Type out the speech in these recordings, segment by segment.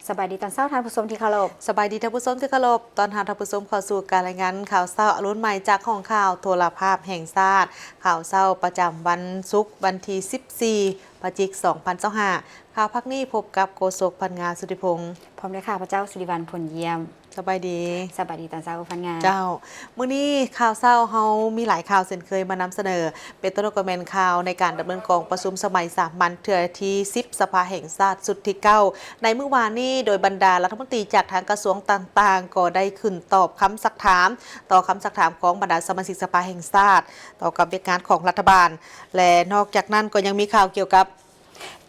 ສະບາຍດີຕອນເຊົ້າທ່ານຜູ້ຊົມທີ່ເຄົາລົບ. ສະບາຍດີທ່ານຜູ້ຊົມທີ່ເຄົາລົບ. ຕ້ອນຮັບທ່ານຜູ້ຊົມເຂົ້າສູ່ການລາຍງານຂ່າວເຊົ້າອະລຸນໃໝ່ຈາກຫ້ອງຂ່າວໂທລະພາບແຫ່ງຊາດ. ຂ່າວເຊົ້າປະຈຳວັນສຸກ ວັນທີສິບສີ່ ພະຈິກ ສອງພັນຊາວຫ້າ. ຂ່າວພາກນີ້ພົບກັບໂຄສົກ ພັນງາ ສຸທິພົງ ພ້ອມດ້ວຍຂ້າພະເຈົ້າ ສຸລິວັນ ພົນຢ້ຽມ. ສະບາຍດີ. ສະບາຍດີຕອນເຊົ້າ ພັນງາ. ເຈົ້າ, ມື້ນີ້ຂ່າວເຊົ້າເຮົາມີຫຼາຍຂ່າວເຊັ່ນເຄີຍມານຳສະເໜີ. ເປັນຕົ້ນກໍແມ່ນຂ່າວໃນການດຳເນີນກອງປະຊຸມສະໄໝສາມັນເທື່ອທີສິບ ສະພາແຫ່ງຊາດຊຸດທີເກົ້າ ໃນມື້ວານນີ້, ໂດຍບັນດາລັດຖະມົນຕີຈາກທາງກະຊວງຕ່າງໆ ກໍໄດ້ຂຶ້ນຕອບຄຳຊັກຖາມ ຕໍ່ຄຳຊັກຖາມຂອງບັນດາສະມາຊິກສະພາແຫ່ງຊາດ ຕໍ່ກັບວຽກງານຂອງລັດຖະບານ ແລະ ນອກຈາກນັ້ນກໍຍັງມີຂ່າວກ່ຽວກັບ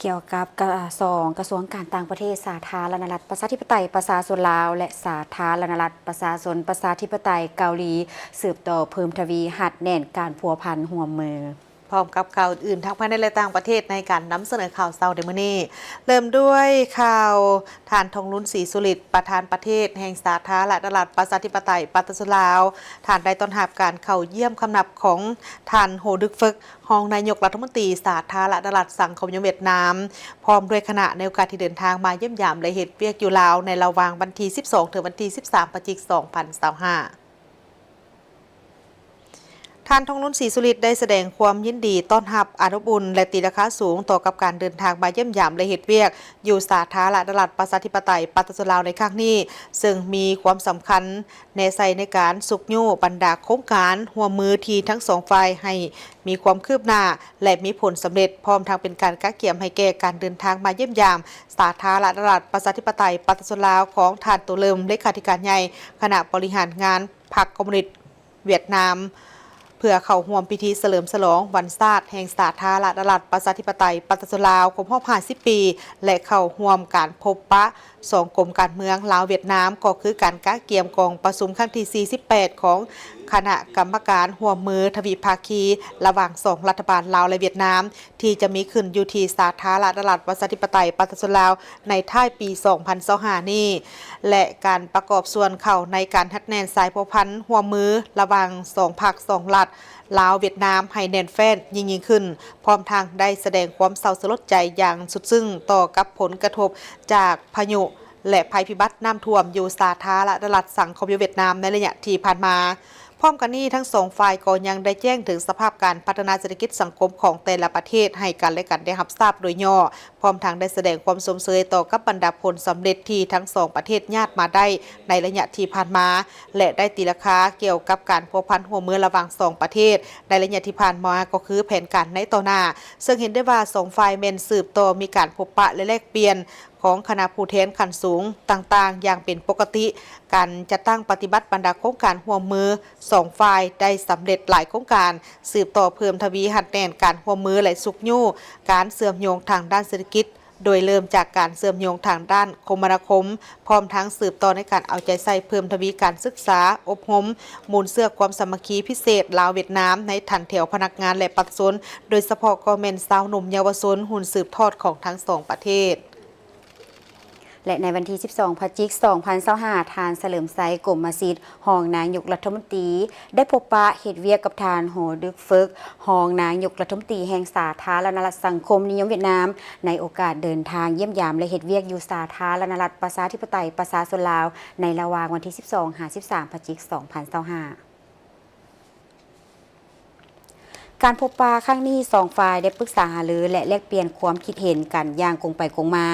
ກ່ຽວກັບກະຊວງ ກະຊວງການຕ່າງປະເທດ ສາທາລະນະລັດປະຊາທິປະໄຕປະຊາຊົນລາວ ແລະ ສາທາລະນະລັດປະຊາຊົນປະຊາທິປະໄຕເກົາຫຼີ ສືບຕໍ່ເພີ່ມທະວີຮັດແໜ້ນການພົວພັນຮ່ວມມື. ພ້ອມກັບຂ່າວອື່ນໆ ທັງພາຍໃນ ແລະ ຕ່າງປະເທດ ໃນການນຳສະເໜີຂ່າວເຊົ້າໃນມື້ນີ້. ເລີ່ມດ້ວຍຂ່າວ ທ່ານ ທອງລຸນ ສີສຸລິດ ປະທານປະເທດແຫ່ງສາທາລະນະລັດປະຊາທິປະໄຕປະຊາຊົນລາວ, ທ່ານໄດ້ຕ້ອນຮັບການເຂົ້າຢ້ຽມຄຳນັບຂອງທ່ານ ໂຮດຶກ ເຟີກ ຮອງນາຍົກລັດຖະມົນຕີສາທາລະນະລັດສັງຄົມນິຍົມຫວຽດນາມ ພ້ອມດ້ວຍຄະນະ ໃນໂອກາດທີ່ເດີນທາງມາຢ້ຽມຢາມ ແລະ ເຮັດວຽກຢູ່ລາວ ໃນລະຫວ່າງວັນທີສິບສອງ ເຖິງວັນທີສິບສາມ ພະຈິກ ສອງພັນຊາວຫ້າ. ທ່ານ ທອງລຸນ ສີສຸລິດ ໄດ້ສະແດງຄວາມຍິນດີຕ້ອນຮັບອັນອົບອຸ່ນ ແລະ ຕີລາຄາສູງຕໍ່ກັບການເດີນທາງມາຢ້ຽມຢາມ ແລະ ເຮັດວຽກຢູ່ສາທາລະນະລັດປະຊາທິປະໄຕປະຊາຊົນລາວໃນຄັ້ງນີ້, ເຊິ່ງມີຄວາມສຳຄັນແນໃສ່ໃນການຊຸກຍູ້ບັນດາໂຄງການຮ່ວມມືທີ່ທັງສອງຝ່າຍໃຫ້ມີຄວາມຄືບໜ້າ ແລະ ມີຜົນສຳເລັດ, ພ້ອມທັງເປັນການກະກຽມໃຫ້ແກ່ການເດີນທາງມາຢ້ຽມຢາມສາທາລະນະລັດປະຊາທິປະໄຕປະຊາຊົນລາວຂອງທ່ານ ໂຕເລີມ ເລຂາທິການໃຫຍ່ຄະນະບໍລິຫານງານພັກຄອມມູນິດ ຫວຽດນາມ ເພື່ອເຂົ້າຮ່ວມພິທີສະເຫຼີມສະຫຼອງວັນຊາດແຫ່ງສາທາລະນະລັດປະຊາທິປະໄຕປະຊາຊົນລາວຄົບຮອບຫ້າສິບປີ ແລະ ເຂົ້າຮ່ວມການພົບປະສອງກົມການເມືອງລາວ-ຫວຽດນາມ, ກໍຄືການກະກຽມກອງປະຊຸມຄັ້ງທີສີ່ສິບແປດ ຂອງຄະນະກຳມະການຮ່ວມມືທະວິພາຄີລະຫວ່າງສອງລັດຖະບານລາວ ແລະ ຫວຽດນາມ ທີ່ຈະມີຂຶ້ນຢູ່ທີ່ສາທາລະນະລັດປະຊາທິປະໄຕປະຊາຊົນລາວ ໃນທ້າຍປີສອງພັນຊາວຫ້ານີ້ ແລະ ການປະກອບສ່ວນເຂົ້າໃນການຮັດແໜ້ນສາຍພົວພັນຮ່ວມມືລະຫວ່າງສອງພັກສອງລັດ ລາວ-ຫວຽດນາມ ໃຫ້ແໜ້ນແຟ້ນຍິ່ງໆຂຶ້ນ, ພ້ອມທັງໄດ້ສະແດງຄວາມເສົ້າສະຫຼົດໃຈຢ່າງສຸດຊຶ້ງຕໍ່ກັບຜົນກະທົບຈາກພາຍຸ ແລະ ໄພພິບັດນ້ຳຖ້ວມຢູ່ສາທາລະນະລັດສັງຄົມນິຍົມຫວຽດນາມໃນໄລຍະທີ່ຜ່ານມາ. ພ້ອມກັນນີ້, ທັງສອງຝ່າຍກໍຍັງໄດ້ແຈ້ງເຖິງສະພາບການພັດທະນາເສດຖະກິດສັງຄົມຂອງແຕ່ລະປະເທດໃຫ້ກັນ ແລະ ກັນໄດ້ຮັບຊາບໂດຍຫຍໍ້, ພ້ອມທັງໄດ້ສະແດງຄວາມຊົມເຊີຍຕໍ່ກັບບັນດາຜົນສຳເລັດທີ່ທັງສອງປະເທດຍາດມາໄດ້ໃນໄລຍະທີ່ຜ່ານມາ ແລະ ໄດ້ຕີລາຄາກ່ຽວກັບການພົວພັນຮ່ວມມືລະຫວ່າງສອງປະເທດໃນໄລຍະທີ່ຜ່ານມາ ກໍຄືແຜນການໃນຕໍ່ໜ້າ, ເຊິ່ງເຫັນໄດ້ວ່າສອງຝ່າຍແມ່ນສືບຕໍ່ມີການພົບປະ ແລະ ແລກປ່ຽນ ຂອງຄະນະຜູ້ແທນຂັ້ນສູງຕ່າງໆຢ່າງເປັນປົກກະຕິ, ການຈັດຕັ້ງປະຕິບັດບັນດາໂຄງການຮ່ວມມືສອງຝ່າຍໄດ້ສຳເລັດຫຼາຍໂຄງການ, ສືບຕໍ່ເພີ່ມທະວີຮັດແໜ້ນການຮ່ວມມື ແລະ ຊຸກຍູ້ການເຊື່ອມໂຍງທາງດ້ານເສດຖະກິດ, ໂດຍເລີ່ມຈາກການເຊື່ອມໂຍງທາງດ້ານຄົມມະນາຄົມ, ພ້ອມທັງສືບຕໍ່ໃນການເອົາໃຈໃສ່ເພີ່ມທະວີການສຶກສາອົບຮົມ, ມູນເຊື້ອຄວາມສາມັກຄີພິເສດລາວ-ຫວຽດນາມ ໃນຖັນແຖວພະນັກງານ ແລະ ປະຊາຊົນ, ໂດຍສະເພາະກໍແມ່ນຊາວໜຸ່ມເຍົາວະຊົນຮຸ່ນສືບທອດຂອງທັງສອງປະເທດ. ແລະ ໃນວັນທີສິບສອງ ພະຈິກ ສອງພັນຊາວຫ້າ ທ່ານ ສະເຫຼີມໄຊ ກົມມະສິດ ຮອງນາຍົກລັດຖະມົນຕີ ໄດ້ພົບປະເຮັດວຽກກັບທ່ານ ໂຮດຶກ ເຟີກ ຮອງນາຍົກລັດຖະມົນຕີແຫ່ງສາທາລະນະລັດສັງຄົມນິຍົມຫວຽດນາມ ໃນໂອກາດເດີນທາງຢ້ຽມຢາມ ແລະ ເຮັດວຽກຢູ່ສາທາລະນະລັດປະຊາທິປະໄຕປະຊາຊົນລາວ ໃນລະຫວ່າງວັນທີສິບສອງ ຫາ ສິບສາມ ພະຈິກ ສອງພັນຊາວຫ້າ. ການພົບປະຄັ້ງນີ້ ສອງຝ່າຍໄດ້ປຶກສາຫາລື ແລະ ແລກປ່ຽນຄວາມຄິດເຫັນກັນຢ່າງກົງໄປກົງມາ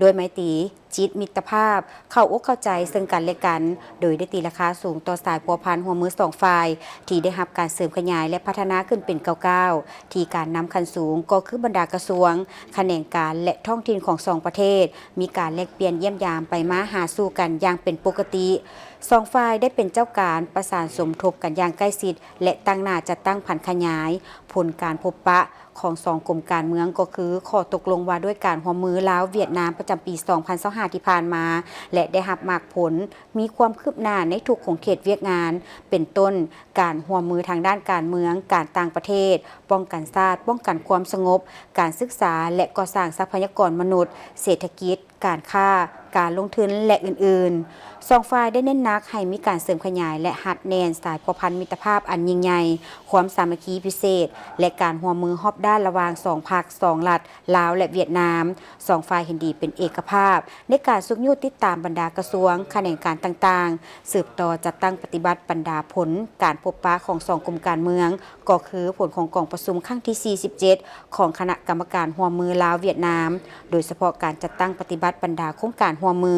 ດ້ວຍໄມຕີຈິດມິດຕະພາບ, ເຂົ້າອົກເຂົ້າໃຈເຊິ່ງກັນແລະກັນ, ໂດຍໄດ້ຕີລາຄາສູງຕໍ່ສາຍພົວພັນຮ່ວມມືສອງຝ່າຍ ທີ່ໄດ້ຮັບການເສີມຂະຫຍາຍ ແລະ ພັດທະນາຂຶ້ນເປັນກ້າວໆ ທີ່ການນຳຂັ້ນສູງ ກໍຄືບັນດາກະຊວງ, ຂະແໜງການ ແລະ ທ້ອງຖິ່ນຂອງສອງປະເທດ ມີການແລກປ່ຽນຢ້ຽມຢາມໄປມາຫາສູ່ກັນຢ່າງເປັນປົກກະຕິ. ສອງຝ່າຍໄດ້ເປັນເຈົ້າການປະສານສົມທົບກັນຢ່າງໃກ້ຊິດ ແລະ ຕັ້ງໜ້າຈັດຕັ້ງຜັນຂະຫຍາຍຜົນການພົບປະຂອງສອງກົມການເມືອງ ກໍຄືຂໍ້ຕົກລົງວ່າດ້ວຍການຮ່ວມມືລາວ-ຫວຽດນາມປະຈຳປີສອງພັນຊາວຫ້າທີ່ຜ່ານມາ ແລະ ໄດ້ຮັບໝາກຜົນ, ມີຄວາມຄືບໜ້າໃນທຸກຂົງເຂດວຽກງານ ເປັນຕົ້ນ ການຮ່ວມມືທາງດ້ານການເມືອງ, ການຕ່າງປະເທດ, ປ້ອງກັນຊາດ, ປ້ອງກັນຄວາມສະຫງົບ, ການສຶກສາ ແລະ ກໍ່ສ້າງຊັບພະຍາກອນມະນຸດ, ເສດຖະກິດ, ການຄ້າ, ການລົງທຶນ ແລະ ອື່ນໆ. ສອງຝ່າຍໄດ້ເນັ້ນໜັກໃຫ້ມີການເສີມຂະຫຍາຍ ແລະ ຮັດແໜ້ນສາຍພົວພັນມິດຕະພາບອັນຍິ່ງໃຫຍ່, ຄວາມສາມັກຄີພິເສດ ແລະ ການຮ່ວມມືຮອບ ານລະຫວ່າງສອງພັກສອງລັດ ລາວ ແລະ ຫວຽດນາມ. ສອງຝ່າຍເຫັນດີເປັນເອກະພາບໃນການຊຸກຍູ້ຕິດຕາມບັນດາກະຊວງ, ຂະແໜງການຕ່າງໆ, ສືບຕໍ່ຈັດຕັ້ງປະຕິບັດບັນດາຜົນການພົບປະຂອງສອງກົມການເມືອງ, ກໍຄືຜົນຂອງກອງປະຊຸມຄັ້ງທີສີ່ສິບເຈັດ ຂອງຄະນະກຳມະການຮ່ວມມືລາວ-ຫວຽດນາມ, ໂດຍສະເພາະການຈັດຕັ້ງປະຕິບັດບັນດາໂຄງການຮ່ວມມື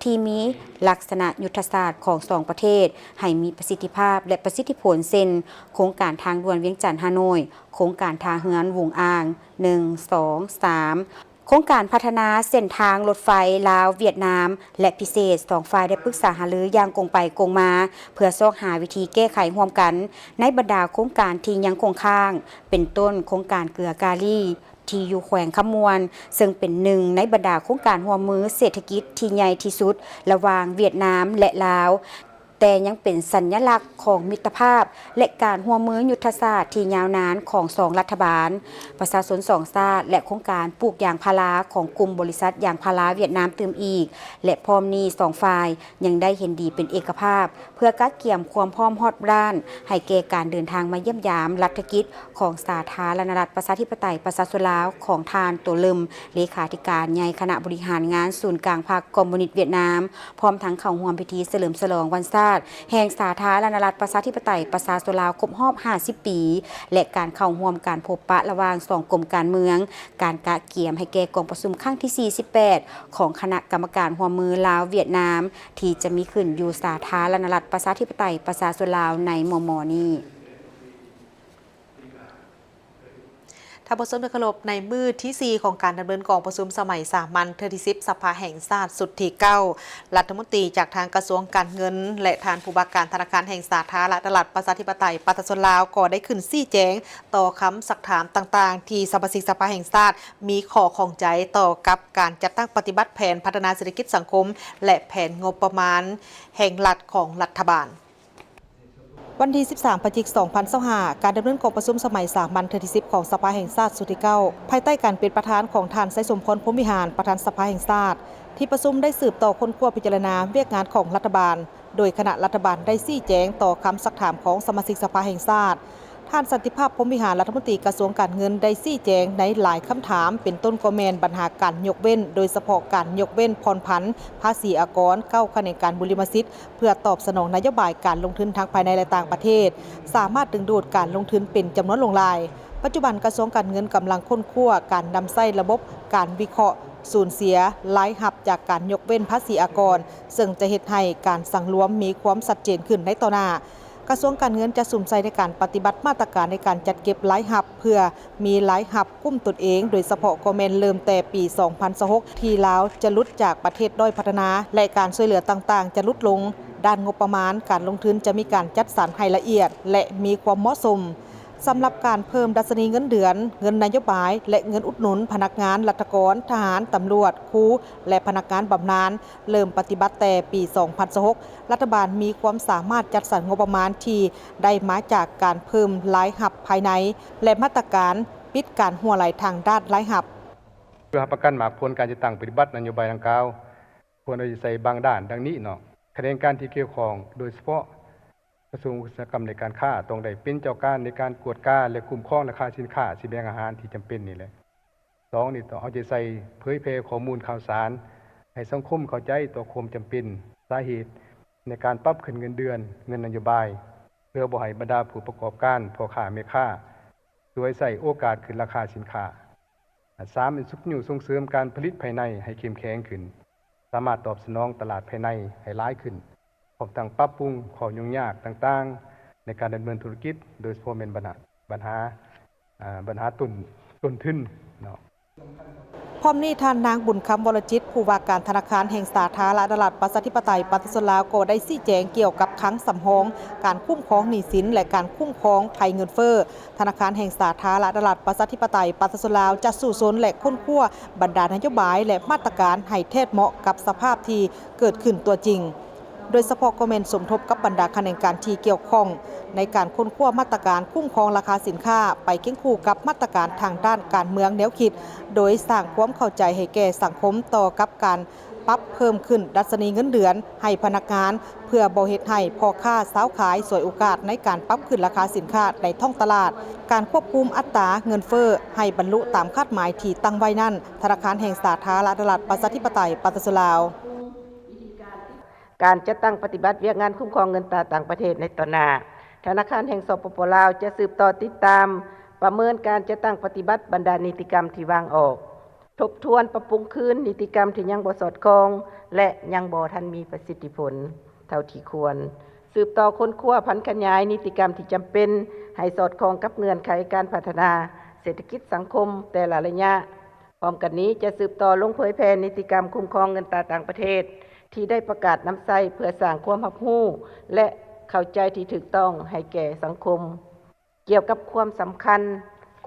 ທີ່ມີລັກສະນະຍຸດທະສາດຂອງສອງປະເທດໃຫ້ມີປະສິດທິພາບ ແລະ ປະສິດທິຜົນ ເຊັ່ນ ໂຄງການທາງດ່ວນວຽງຈັນ-ຮ່າໂນ້ຍ, ໂຄງການທ່າເຮືອນຫວຸງອ່າງ ໜຶ່ງ ສອງ ສາມ, ໂຄງການພັດທະນາເສັ້ນທາງລົດໄຟລາວ-ຫວຽດນາມ ແລະ ພິເສດ ສອງຝ່າຍໄດ້ປຶກສາຫາລືຢ່າງກົງໄປກົງມາ ເພື່ອຊອກຫາວິທີແກ້ໄຂຮ່ວມກັນໃນບັນດາໂຄງການທີ່ຍັງຄົງຄ້າງ, ເປັນຕົ້ນໂຄງການເກືອກາລີ ທີ່ຢູ່ແຂວງຄຳມ່ວນ, ເຊິ່ງເປັນໜຶ່ງໃນບັນດາໂຄງການຮ່ວມມືເສດຖະກິດທີ່ໃຫຍ່ທີ່ສຸດລະຫວ່າງຫວຽດນາມ ແລະ ລາວ, ແຕ່ຍັງເປັນສັນຍະລັກຂອງມິດຕະພາບ ແລະ ການຮ່ວມມືຍຸດທະສາດທີ່ຍາວນານຂອງສອງລັດຖະບານ, ປະຊາຊົນສອງຊາດ ແລະ ໂຄງການປູກຢາງພາລາຂອງກຸ່ມບໍລິສັດຢາງພາລາຫວຽດນາມຕື່ມອີກ. ແລະ ພ້ອມນີ້ສອງຝ່າຍຍັງໄດ້ເຫັນດີເປັນເອກະພາບ ເພື່ອກະກຽມຄວາມພ້ອມຮອດດ້ານໃຫ້ແກ່ການເດີນທາງມາຢ້ຽມຢາມລັດຖະກິດຂອງສາທາລະນະລັດປະຊາທິປະໄຕປະຊາຊົນລາວຂອງທ່ານ ໂຕເລິມ ເລຂາທິການໃຫຍ່ຄະນະບໍລິຫານງານສູນກາງພັກຄອມມູນິດຫວຽດນາມ, ພ້ອມທັງເຂົ້າຮ່ວມພິທີສະເຫຼີມສະຫຼອງວັນຊາດແຫ່ງສາທາລະນະລັດປະຊາທິປະໄຕປະຊາຊົນລາວຄົບຮອບຫ້າສິບປີ ແລະ ການເຂົ້າຮ່ວມການພົບປະລະຫວ່າງສອງກົມການເມືອງ, ການກະກຽມໃຫ້ແກ່ກອງປະຊຸມຄັ້ງທີສີ່ສິບແປດ ຂອງຄະນະກຳມະການຮ່ວມມືລາວ-ຫວຽດນາມ ທີ່ຈະມີຂຶ້ນຢູ່ສາທາລະນະລັດປະຊາທິປະໄຕປະຊາຊົນລາວໃນມໍ່ໆນີ້. ທ່ານຜູ້ຊົມທີ່ເຄົາລົບ, ໃນມື້ທີສີ່ຂອງການດຳເນີນກອງປະຊຸມສະໄໝສາມັນເທື່ອທີສິບ ສະພາແຫ່ງຊາດຊຸດທີເກົ້າ, ລັດຖະມົນຕີຈາກທາງກະຊວງການເງິນ ແລະ ທ່ານຜູ້ວ່າການທະນາຄານແຫ່ງສາທາລະນະລັດປະຊາທິປະໄຕປະຊາຊົນລາວ ກໍໄດ້ຂຶ້ນຊີ້ແຈງຕໍ່ຄຳຊັກຖາມຕ່າງໆ ທີ່ສະມາຊິກສະພາແຫ່ງຊາດມີຂໍ້ຂ້ອງໃຈຕໍ່ກັບການຈັດຕັ້ງປະຕິບັດແຜນພັດທະນາເສດຖະກິດສັງຄົມ ແລະ ແຜນງົບປະມານແຫ່ງລັດຂອງລັດຖະບານ. ວັນທີສິບສາມ ພະຈິກ ສອງພັນຊາວຫ້າ ການດຳເນີນກອງປະຊຸມສະໄໝສາມັນເທື່ອທີສິບຂອງສະພາແຫ່ງຊາດຊຸດທີເກົ້າ ພາຍໃຕ້ການເປັນປະທານຂອງທ່ານ ໄຊສົມພອນ ພົມວິຫານ ປະທານສະພາແຫ່ງຊາດ ທີ່ປະຊຸມໄດ້ສືບຕໍ່ຄົ້ນຄວ້າພິຈາລະນາວຽກງານຂອງລັດຖະບານ, ໂດຍຄະນະລັດຖະບານໄດ້ຊີ້ແຈງຕໍ່ຄຳຊັກຖາມຂອງສະມາຊິກສະພາແຫ່ງຊາດ. ທ່ານ ສັນຕິພາບ ພົມວິຫານ ລັດຖະມົນຕີກະຊວງການເງິນ ໄດ້ຊີ້ແຈງໃນຫຼາຍຄຳຖາມ, ເປັນຕົ້ນກໍແມ່ນບັນຫາການຍົກເວັ້ນ, ໂດຍສະເພາະການຍົກເວັ້ນຜ່ອນຜັນພາສີອາກອນເກົ້າຂະແໜງການບຸລິມະສິດ ເພື່ອຕອບສະໜອງນະໂຍບາຍການລົງທຶນທັງພາຍໃນ ແລະ ຕ່າງປະເທດ, ສາມາດດຶງດູດການລົງທຶນເປັນຈຳນວນຫຼວງຫຼາຍ. ປັດຈຸບັນກະຊວງການເງິນກຳລັງຄົ້ນຄວ້າການນຳໃຊ້ລະບົບການວິເຄາະສູນເສຍລາຍຮັບຈາກການຍົກເວັ້ນພາສີອາກອນ, ເຊິ່ງຈະເຮັດໃຫ້ການສັງລວມມີຄວາມຊັດເຈນຂຶ້ນໃນຕໍ່ໜ້າ. ກະຊວງການເງິນຈະສຸມໃສ່ໃນການປະຕິບັດມາດຕະການໃນການຈັດເກັບລາຍຮັບ ເພື່ອມີລາຍຮັບກຸ້ມຕົນເອງ, ໂດຍສະເພາະກໍແມ່ນເລີ່ມແຕ່ປີສອງພັນຊາວຫົກ ທີ່ລາວຈະຫຼຸດຈາກປະເທດດ້ອຍພັດທະນາ ແລະ ການຊ່ວຍເຫຼືອຕ່າງໆຈະຫຼຸດລົງ. ດ້ານງົບປະມານການລົງທຶນຈະມີການຈັດສັນໃຫ້ລະອຽດ ແລະ ມີຄວາມເໝາະສົມ. ສຳລັບການເພີ່ມດັດຊະນີເງິນເດືອນ, ເງິນນະໂຍບາຍ ແລະ ເງິນອຸດໜູນພະນັກງານລັດຖະກອນ, ທະຫານ, ຕຳຫຼວດ, ຄູ ແລະ ພະນັກງານບຳນານ ເລີ່ມປະຕິບັດແຕ່ປີສອງພັນຊາວຫົກ. ລັດຖະບານມີຄວາມສາມາດຈັດສັນງົບປະມານທີ່ໄດ້ມາຈາກການເພີ່ມລາຍຮັບພາຍໃນ ແລະ ມາດຕະການປິດການຮົ່ວໄຫຼທາງດ້ານລາຍຮັບ. ເພື່ອຮັບປະກັນໝາກຜົນການຈັດຕັ້ງປະຕິບັດນະໂຍບາຍດັ່ງກ່າວ, ຄວນເອົາໃຈໃສ່ບາງດ້ານດັ່ງນີ້ເນາະ, ຂະແໜງການທີ່ກ່ຽວຂ້ອງ, ໂດຍສະເພາະກະຊວງອຸດສາຫະກຳ ແລະ ການຄ້າ ຕ້ອງໄດ້ເປັນເຈົ້າການໃນການກວດກາ ແລະ ຄຸ້ມຄອງລາຄາສິນຄ້າສະແບງອາຫານທີ່ຈຳເປັນນີ້ແຫຼະ. ສອງນີ້ ຕ້ອງເອົາໃຈໃສ່ເຜີຍແຜ່ຂໍ້ມູນຂ່າວສານໃຫ້ສັງຄົມເຂົ້າໃຈຕໍ່ຄວາມຈຳເປັນ, ສາເຫດໃນການປັບຂຶ້ນເງິນເດືອນ, ເງິນນະໂຍບາຍ, ເພື່ອບໍ່ໃຫ້ບັນດາຜູ້ປະກອບການ, ພໍ່ຄ້າແມ່ຄ້າ ສວຍໃຊ້ໂອກາດຂຶ້ນລາຄາສິນຄ້າ. ສາມ ຊຸກຍູ້ສົ່ງເສີມການຜະລິດພາຍໃນໃຫ້ເຂັ້ມແຂງຂຶ້ນ, ສາມາດຕອບສະໜອງຕະຫຼາດພາຍໃນໃຫ້ຫຼາຍຂຶ້ນ, ພ້ອມທັງປັບປຸງຂໍ້ຫຍຸ້ງຍາກຕ່າງໆໃນການດຳເນີນທຸລະກິດ, ໂດຍສະເພາະແມ່ນບັນຫາ, ບັນຫາ, ອາ, ບັນຫາຕົ້ນ, ຕົ້ນທຶນເນາະ. ພ້ອມນີ້ ທ່ານນາງ ບຸນຄຳ ວໍລະຈິດ ຜູ້ວ່າການທະນາຄານແຫ່ງສາທາລະນະລັດປະຊາທິປະໄຕປະຊາຊົນລາວ ກໍໄດ້ຊີ້ແຈງກ່ຽວກັບຄັງສຳຮອງການຄຸ້ມຄອງໜີ້ສິນ ແລະ ການຄຸ້ມຄອງໄພເງິນເຟີ້. ທະນາຄານແຫ່ງສາທາລະນະລັດປະຊາທິປະໄຕປະຊາຊົນລາວ ຈະສູ້ຊົນ ແລະ ຄົ້ນຄວ້າບັນດານະໂຍບາຍ ແລະ ມາດຕະການໃຫ້ແທດເໝາະກັບສະພາບທີ່ເກີດຂຶ້ນຕົວຈິງ, ໂດຍສະເພາະກໍແມ່ນສົມທົບກັບບັນດາຂະແໜງການທີ່ກ່ຽວຂ້ອງ ໃນການຄົ້ນຄວ້າມາດຕະການຄຸ້ມຄອງລາຄາສິນຄ້າ ໄປຄຽງຄູ່ກັບມາດຕະການທາງດ້ານການເມືອງແນວຄິດ, ໂດຍສ້າງຄວາມເຂົ້າໃຈໃຫ້ແກ່ສັງຄົມຕໍ່ກັບການ ປັບເພີ່ມຂຶ້ນດັດຊະນີເງິນເດືອນໃຫ້ພະນັກງານ ເພື່ອບໍ່ເຮັດໃຫ້ພໍ່ຄ້າຊາວຂາຍສວຍໂອກາດໃນການປັບຂຶ້ນລາຄາສິນຄ້າໃນທ້ອງຕະຫຼາດ, ການຄວບຄຸມອັດຕາເງິນເຟີ້ໃຫ້ບັນລຸຕາມຄາດໝາຍທີ່ຕັ້ງໄວ້ນັ້ນ, ທະນາຄານແຫ່ງສາທາລະນະລັດ ປະຊາທິປະໄຕ ປະຊາຊົນລາວ. ການຈັດຕັ້ງປະຕິບັດວຽກງານຄຸ້ມຄອງເງິນຕາຕ່າງປະເທດໃນຕໍ່ໜ້າ, ທະນາຄານແຫ່ງ ສປປ ລາວ ຈະສືບຕໍ່ຕິດຕາມ, ປະເມີນການຈັດຕັ້ງປະຕິບັດບັນດານິຕິກຳທີ່ວາງອອກ, ທົບທວນປັບປຸງຄືນນິຕິກຳທີ່ຍັງບໍ່ສອດຄ່ອງ ແລະ ຍັງບໍ່ທັນມີປະສິດທິຜົນເທົ່າທີ່ຄວນ, ສືບຕໍ່ຄົ້ນຄວ້າຜັນຂະຫຍາຍນິຕິກຳທີ່ຈຳເປັນໃຫ້ສອດຄ່ອງກັບເງື່ອນໄຂການພັດທະນາເສດຖະກິດສັງຄົມແຕ່ລະໄລຍະ. ພ້ອມກັນນີ້ຈະສືບຕໍ່ລົງເຜີຍແຜ່ນິຕິກຳຄຸ້ມຄອງເງິນຕາຕ່າງປະເທດທີ່ໄດ້ປະກາດນຳໃຊ້ ເພື່ອສ້າງຄວາມຮັບຮູ້ ແລະ ເຂົ້າໃຈທີ່ຖືກຕ້ອງໃຫ້ແກ່ສັງຄົມ ກ່ຽວກັບຄວາມສຳຄັນ,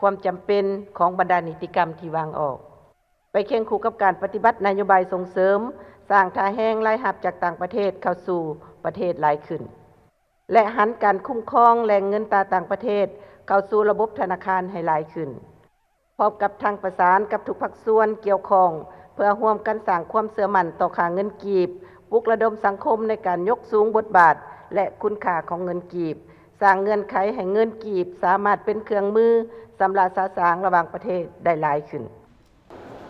ຄວາມຈຳເປັນຂອງບັນດານິຕິກຳທີ່ວາງອອກ, ໄປຄຽງຄູ່ກັບການປະຕິບັດນະໂຍບາຍສົ່ງເສີມສ້າງທ່າແຮງລາຍຮັບຈາກຕ່າງປະເທດເຂົ້າສູ່ປະເທດຫຼາຍຂຶ້ນ ແລະ ຫັນການຄຸ້ມຄອງແຫຼ່ງເງິນຕາຕ່າງປະເທດເຂົ້າສູ່ລະບົບທະນາຄານໃຫ້ຫຼາຍຂຶ້ນ. ພ້ອມກັບທັງປະສານກັບທຸກພາກສ່ວນກ່ຽວຂ້ອງ ເພື່ອຮ່ວມກັນສ້າງຄວາມເຊື່ອໝັ້ນຕໍ່ຄ່າເງິນກີບ, ປຸກລະດົມສັງຄົມໃນການຍົກສູງບົດບາດ ແລະ ຄຸນຄ່າຂອງເງິນກີບ, ສ້າງເງື່ອນໄຂໃຫ້ເງິນກີບສາມາດເປັນເຄື່ອງມືຊຳລະສະສາງລະຫວ່າງປະເທດໄດ້ຫຼາຍຂຶ້ນ.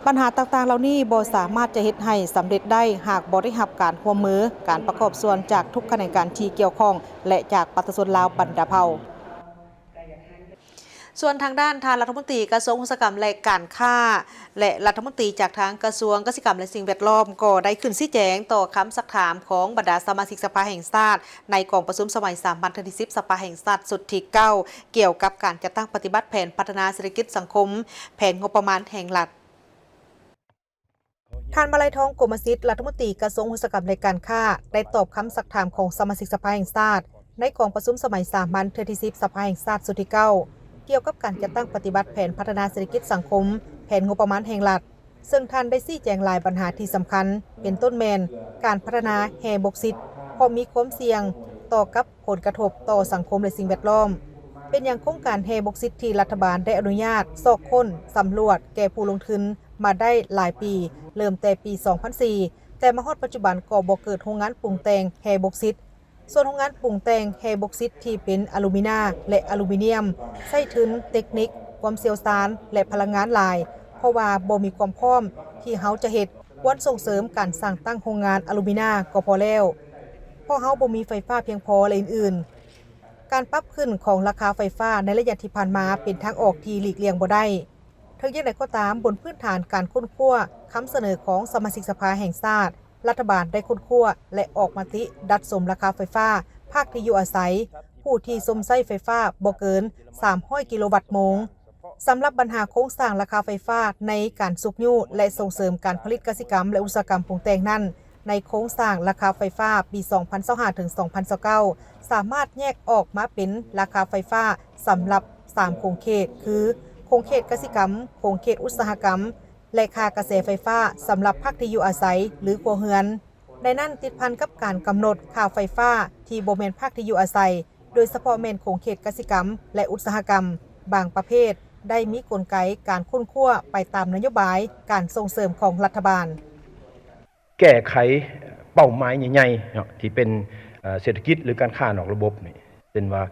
ບັນຫາຕ່າງໆເຫຼົ່ານີ້ບໍ່ສາມາດຈະເຮັດໃຫ້ສຳເລັດໄດ້ ຫາກບໍ່ໄດ້ຮັບການຮ່ວມມື, ການປະກອບສ່ວນຈາກທຸກຂະແໜງການທີ່ກ່ຽວຂ້ອງ ແລະ ຈາກປະຊາຊົນລາວບັນດາເຜົ່າ. ສ່ວນທາງດ້ານທ່ານລັດຖະມົນຕີກະຊວງອຸດສາຫະກຳ ແລະ ການຄ້າ ແລະ ລັດຖະມົນຕີຈາກທາງກະຊວງກະສິກຳ ແລະ ສິ່ງແວດລ້ອມ ກໍໄດ້ຂຶ້ນຊີ້ແຈງຕໍ່ຄຳຊັກຖາມຂອງບັນດາສະມາຊິກສະພາແຫ່ງຊາດ ໃນກອງປະຊຸມສະໄໝສາມັນເທື່ອທີສິບ ສະພາແຫ່ງຊາດຊຸດທີເກົ້າ ກ່ຽວກັບການຈັດຕັ້ງປະຕິບັດແຜນພັດທະນາເສດຖະກິດສັງຄົມ, ແຜນງົບປະມານແຫ່ງລັດ. ທ່ານ ມາໄລທອງ ກົມມະສິດ ລັດຖະມົນຕີກະຊວງອຸດສາຫະກຳ ແລະ ການຄ້າ ໄດ້ຕອບຄຳຊັກຖາມຂອງສະມາຊິກສະພາແຫ່ງຊາດ ໃນກອງປະຊຸມສະໄໝສາມັນເທື່ອທີສິບ ສະພາແຫ່ງຊາດຊຸດທີເກົ້າ ກ່ຽວກັບການຈັດຕັ້ງປະຕິບັດແຜນພັດທະນາເສດຖະກິດສັງຄົມ, ແຜນງົບປະມານແຫ່ງລັດ, ເຊິ່ງທ່ານໄດ້ຊີ້ແຈງຫຼາຍບັນຫາທີ່ສຳຄັນ, ເປັນຕົ້ນແມ່ນ ການພັດທະນາແຮ່ບົກຊິດ ເພາະມີຄວາມສ່ຽງຕໍ່ກັບຜົນກະທົບຕໍ່ສັງຄົມ ແລະ ສິ່ງແວດລ້ອມ. ເປັນຫຍັງໂຄງການແຮ່ບົກຊິດທີ່ລັດຖະບານໄດ້ອະນຸຍາດຊອກຄົ້ນ, ສຳຫຼວດແກ່ຜູ້ລົງທຶນ ມາໄດ້ຫຼາຍປີ, ເລີ່ມແຕ່ປີສອງພັນສີ່ ແຕ່ມາຮອດປັດຈຸບັນກໍບໍ່ເກີດໂຮງງານປຸງແຕ່ງແຮ່ບົກຊິດ. ສ່ວນໂຮງງານປຸງແຕ່ງແຮ່ບົກຊິດທີ່ເປັນອາລູມີນາ ແລະ ອາລູມີນຽມ ໃຊ້ທຶນ, ເຕັກນິກ, ຄວາມຊ່ຽວຊານ ແລະ ພະລັງງານຫຼາຍ, ເພາະວ່າບໍ່ມີຄວາມພ້ອມທີ່ເຮົາຈະເຮັດ. ຄວນສົ່ງເສີມການສ້າງຕັ້ງໂຮງງານອາລູມີນາກໍພໍແລ້ວ, ເພາະເຮົາບໍ່ມີໄຟຟ້າພຽງພໍ ແລະ ອື່ນໆ. ການປັບຂຶ້ນຂອງລາຄາໄຟຟ້າໃນໄລຍະທີ່ຜ່ານມາເປັນທາງອອກທີ່ຫຼີກລ່ຽງບໍ່ໄດ້. ເຖິງຢ່າງໃດກໍຕາມ, ບົນພື້ນຖານການຄົ້ນຄວ້າຄຳສະເໜີຂອງສະມາຊິກສະພາແຫ່ງຊາດ, ລັດຖະບານໄດ້ຄົ້ນຄວ້າ ແລະ ອອກມະຕິດັດສົມລາຄາໄຟຟ້າພາກທີ່ຢູ່ອາໄສຜູ້ທີ່ຊົມໃຊ້ໄຟຟ້າບໍ່ເກີນສາມຮ້ອຍກິໂລວັດໂມງ. ສຳລັບບັນຫາໂຄງສ້າງລາຄາໄຟຟ້າໃນການຊຸກຍູ້ ແລະ ສົ່ງເສີມການຜະລິດກະສິກຳ ແລະ ອຸດສາຫະກຳປຸງແຕ່ງນັ້ນ, ໃນໂຄງສ້າງລາຄາໄຟຟ້າປີສອງພັນຊາວຫ້າ ເຖິງ ສອງພັນຊາວເກົ້າ ສາມາດແຍກອອກມາເປັນລາຄາໄຟຟ້າສຳລັບສາມຂົງເຂດ ຄື ຂົງເຂດກະສິກຳ, ຂົງເຂດອຸດສາຫະກຳ ແລະ ຄ່າກະແສໄຟຟ້າສຳລັບພາກທີ່ຢູ່ອາໄສ ຫຼື ຄົວເຮືອນ. ໃນນັ້ນຕິດພັນກັບການກຳນົດຄ່າໄຟຟ້າທີ່ບໍ່ແມ່ນພາກທີ່ຢູ່ອາໄສ, ໂດຍສະເພາະແມ່ນຂົງເຂດກະສິກຳ ແລະ ອຸດສາຫະກຳ ບາງປະເພດໄດ້ມີກົນໄກການຄົ້ນຄວ້າໄປຕາມນະໂຍບາຍການສົ່ງເສີມຂອງລັດຖະບານ. ແກ້ໄຂເປົ້າໝາຍໃຫຍ່ໆເນາະ ທີ່ເປັນ ເອີ ເສດຖະກິດ ຫຼື ການຄ້ານອກລະບົບນີ້ ເຊັ່ນວ່າ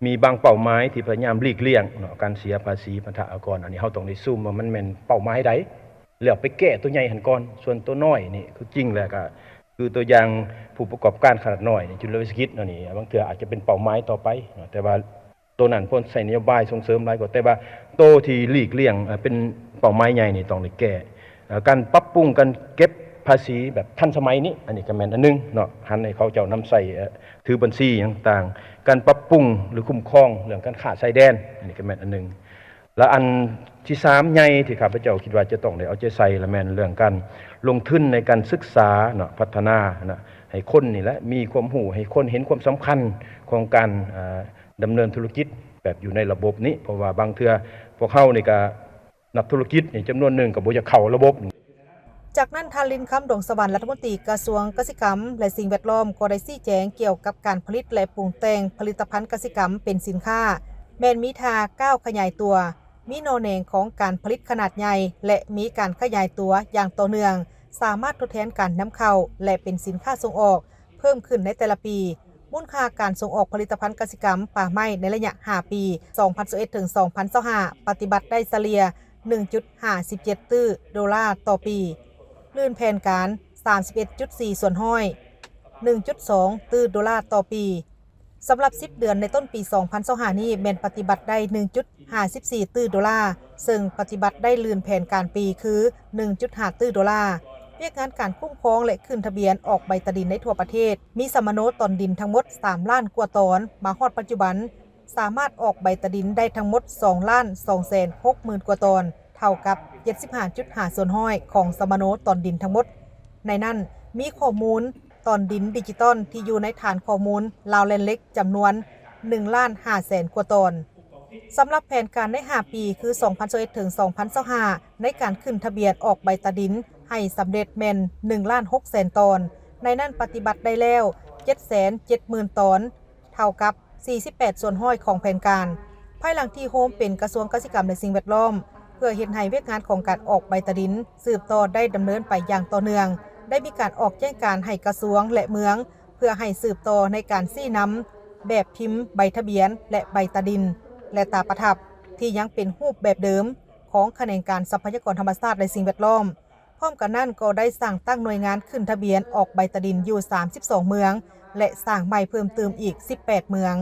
ມີບາງເປົ້າໝາຍທີ່ພະຍາຍາມຫຼີກລ່ຽງເນາະ ການເສຍພາສີພັນທະອາກອນ, ອັນນີ້ເຮົາຕ້ອງໄດ້ຊູມວ່າມັນແມ່ນເປົ້າໝາຍໃດ ແລ້ວໄປແກ້ຕົວໃຫຍ່ຫັ້ນກ່ອນ, ສ່ວນຕົວນ້ອຍນີ້ຄືຈິງແລ້ວກໍຄືຕົວຢ່າງຜູ້ປະກອບການຂະໜາດນ້ອຍນີ້ ຈຸລະວິສາຫະກິດເນາະ, ນີ້ບາງເທື່ອອາດຈະເປັນເປົ້າໝາຍຕໍ່ໄປເນາະ, ແຕ່ວ່າ ໂຕນັ້ນເພິ່ນໃຊ້ນະໂຍບາຍສົ່ງເສີມຫຼາຍກວ່າ, ແຕ່ວ່າໂຕທີ່ຫຼີກລ່ຽງ ເອີ ເປັນເປົ້າໝາຍໃຫຍ່ນີ້ຕ້ອງໄດ້ແກ້, ເອີ ການປັບປຸງການເກັບພາສີແບບທັນສະໄໝນີ້ ອັນນີ້ກໍແມ່ນອັນໜຶ່ງເນາະ, ຫັນໃຫ້ເຂົາເຈົ້ານຳໃຊ້ ເອີ ຖືບັນຊີຫຍັງຕ່າງໆ, ການປັບປຸງ ຫຼື ຄຸ້ມຄອງເລື່ອງການຄ້າຊາຍແດນ ອັນນີ້ກໍແມ່ນອັນໜຶ່ງ. ແລະ ອັນທີສາມໃຫຍ່ທີ່ຂ້າພະເຈົ້າຄິດວ່າຈະຕ້ອງໄດ້ເອົາໃຈໃສ່ ລະແມ່ນເລື່ອງການລົງທຶນໃນການສຶກສາເນາະ, ພັດທະນານະ ໃຫ້ຄົນນີ້ແຫຼະມີຄວາມຮູ້, ໃຫ້ຄົນເຫັນຄວາມສຳຄັນຂອງການ ເອີ ດຳເນີນທຸລະກິດແບບຢູ່ໃນລະບົບນີ້, ເພາະວ່າບາງເທື່ອພວກເຮົານີ້ກະ ນັກທຸລະກິດນີ້ຈຳນວນໜຶ່ງກໍບໍ່ຢາກເຂົ້າລະບົບ. ຈາກນັ້ນ ທ່ານ ລິນຄຳ ດວງສະຫວັນ ລັດຖະມົນຕີກະຊວງກະສິກຳ ແລະ ສິ່ງແວດລ້ອມ ກໍໄດ້ຊີ້ແຈງກ່ຽວກັບການຜະລິດ ແລະ ປຸງແຕ່ງຜະລິດຕະພັນກະສິກຳເປັນສິນຄ້າ ແມ່ນມີທ່າກ້າວຂະຫຍາຍຕົວ, ມີໜໍ່ແໜງຂອງການຜະລິດຂະໜາດໃຫຍ່ ແລະ ມີການຂະຫຍາຍຕົວຢ່າງຕໍ່ເນື່ອງ, ສາມາດທົດແທນການນຳເຂົ້າ ແລະ ເປັນສິນຄ້າສົ່ງອອກເພີ່ມຂຶ້ນໃນແຕ່ລະປີ. ມູນຄ່າການສົ່ງອອກຜະລິດຕະພັນກະສິກຳປ່າໄມ້ໃນໄລຍະຫ້າປີ ສອງພັນຊາວເອັດ ເຖິງ ສອງພັນຊາວຫ້າ ປະຕິບັດໄດ້ສະເລ່ຍ ໜຶ່ງຈຸດຫ້າສິບເຈັດຕື້ໂດລາຕໍ່ປີ, ລື່ນແຜນການ ສາມສິບເອັດຈຸດສີ່ສ່ວນຮ້ອຍ ໜຶ່ງຈຸດສອງຕື້ໂດລາຕໍ່ປີ. ສຳລັບສິບເດືອນໃນຕົ້ນປີສອງພັນຊາວຫ້ານີ້ ແມ່ນປະຕິບັດໄດ້ ໜຶ່ງຈຸດຫ້າສິບສີ່ຕື້ໂດລາ, ເຊິ່ງປະຕິບັດໄດ້ລື່ນແຜນການປີຄື ໜຶ່ງຈຸດຫ້າຕື້ໂດລາ. ວຽກງານການຄຸ້ມຄອງ ແລະ ຂຶ້ນທະບຽນອອກໃບຕາດິນໃນທົ່ວປະເທດ ມີສຳມະໂນຕອນດິນທັງໝົດ ສາມລ້ານກວ່າຕອນ, ມາຮອດປັດຈຸບັນ ສາມາດອອກໃບຕາດິນໄດ້ທັງໝົດ ສອງລ້ານສອງແສນຫົກໝື່ນກວ່າຕອນ, ເທົ່າກັບ ເຈັດສິບຫ້າຈຸດຫ້າສ່ວນຮ້ອຍຂອງສຳມະໂນຕອນດິນທັງໝົດ. ໃນນັ້ນ ມີຂໍ້ມູນຕອນດິນດິຈິຕອນທີ່ຢູ່ໃນຖານຂໍ້ມູນ Land Lex ຈຳນວນ ໜຶ່ງລ້ານຫ້າແສນກວ່າຕອນ. ສຳລັບແຜນການໃນຫ້າປີ ຄື ສອງພັນຊາວເອັດ ເຖິງ ສອງພັນຊາວຫ້າ ໃນການຂຶ້ນທະບຽນອອກໃບຕາດິນໃຫ້ສຳເລັດແມ່ນ ໜຶ່ງລ້ານຫົກແສນຕອນ, ໃນນັ້ນປະຕິບັດໄດ້ແລ້ວ ເຈັດແສນເຈັດໝື່ນຕອນ, ເທົ່າກັບ ສີ່ສິບແປດສ່ວນຮ້ອຍຂອງແຜນການ. ພາຍຫຼັງທີ່ໂຮມເປັນກະຊວງກະສິກຳ ແລະ ສິ່ງແວດລ້ອມ ເພື່ອເຮັດໃຫ້ວຽກງານຂອງການອອກໃບຕາດິນສືບຕໍ່ໄດ້ດຳເນີນໄປຢ່າງຕໍ່ເນື່ອງ, ໄດ້ມີການອອກແຈ້ງການໃຫ້ກະຊວງ ແລະ ເມືອງ ເພື່ອໃຫ້ສືບຕໍ່ໃນການຊີ້ນຳແບບພິມໃບທະບຽນ ແລະ ໃບຕາດິນ ແລະ ຕາປະທັບ ທີ່ຍັງເປັນຮູບແບບເດີມຂອງຂະແໜງການຊັບພະຍາກອນທຳມະຊາດ ແລະ ສິ່ງແວດລ້ອມ. ພ້ອມກັນນັ້ນກໍໄດ້ສ້າງຕັ້ງໜ່ວຍງານຂຶ້ນທະບຽນອອກໃບຕາດິນຢູ່ສາມສິບສອງເມືອງ ແລະ ສ້າງໃໝ່ເພີ່ມຕື່ມອີກສິບແປດເມືອງ.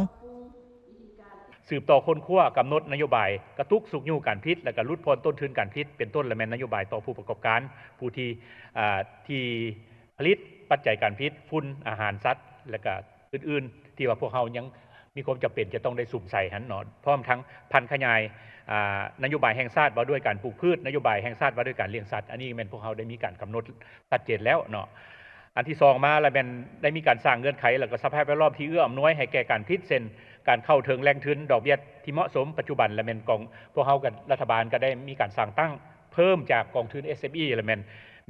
ສືບຕໍ່ຄົ້ນຄວ້າ, ກຳນົດນະໂຍບາຍ, ກະຕຸກຊຸກຍູ້ການຜະລິດ ແລະ ກະຫຼຸດຜ່ອນຕົ້ນທຶນການຜະລິດ ເປັນຕົ້ນລະແມ່ນນະໂຍບາຍຕໍ່ຜູ້ປະກອບການ ຜູ້ທີ່ ອ່າ ທີ່ຜະລິດປັດໄຈການຜະລິດ, ຝຸ່ນ, ອາຫານສັດ ແລະ ກະອື່ນໆ ທີ່ວ່າພວກເຮົາຍັງມີຄວາມຈຳເປັນຈະຕ້ອງໄດ້ສຸມໃສ່ຫັ້ນເນາະ, ພ້ອມທັງຜັນຂະຫຍາຍ ອ່າ ນະໂຍບາຍແຫ່ງຊາດວ່າດ້ວຍການປູກພືດ, ນະໂຍບາຍແຫ່ງຊາດວ່າດ້ວຍການລ້ຽງສັດ, ອັນນີ້ແມ່ນພວກເຮົາໄດ້ມີການກຳນົດຊັດເຈນແລ້ວເນາະ. ອັນທີສອງມາລະແມ່ນໄດ້ມີການສ້າງເງື່ອນໄຂ ແລະ ກະສະພາບແວດລ້ອມທີ່ເອື້ອອຳນວຍໃຫ້ແກ່ການຜະລິດ ເຊັ່ນ ການເຂົ້າເຖິງແຫຼ່ງທຶນດອກເບ້ຍທີ່ເໝາະສົມ. ປັດຈຸບັນລະແມ່ນກອງ ພວກເຮົາກັບລັດຖະບານກະໄດ້ມີການສ້າງຕັ້ງເພີ່ມຈາກກອງທຶນ ເອສເອັມອີ ລະແມ່ນ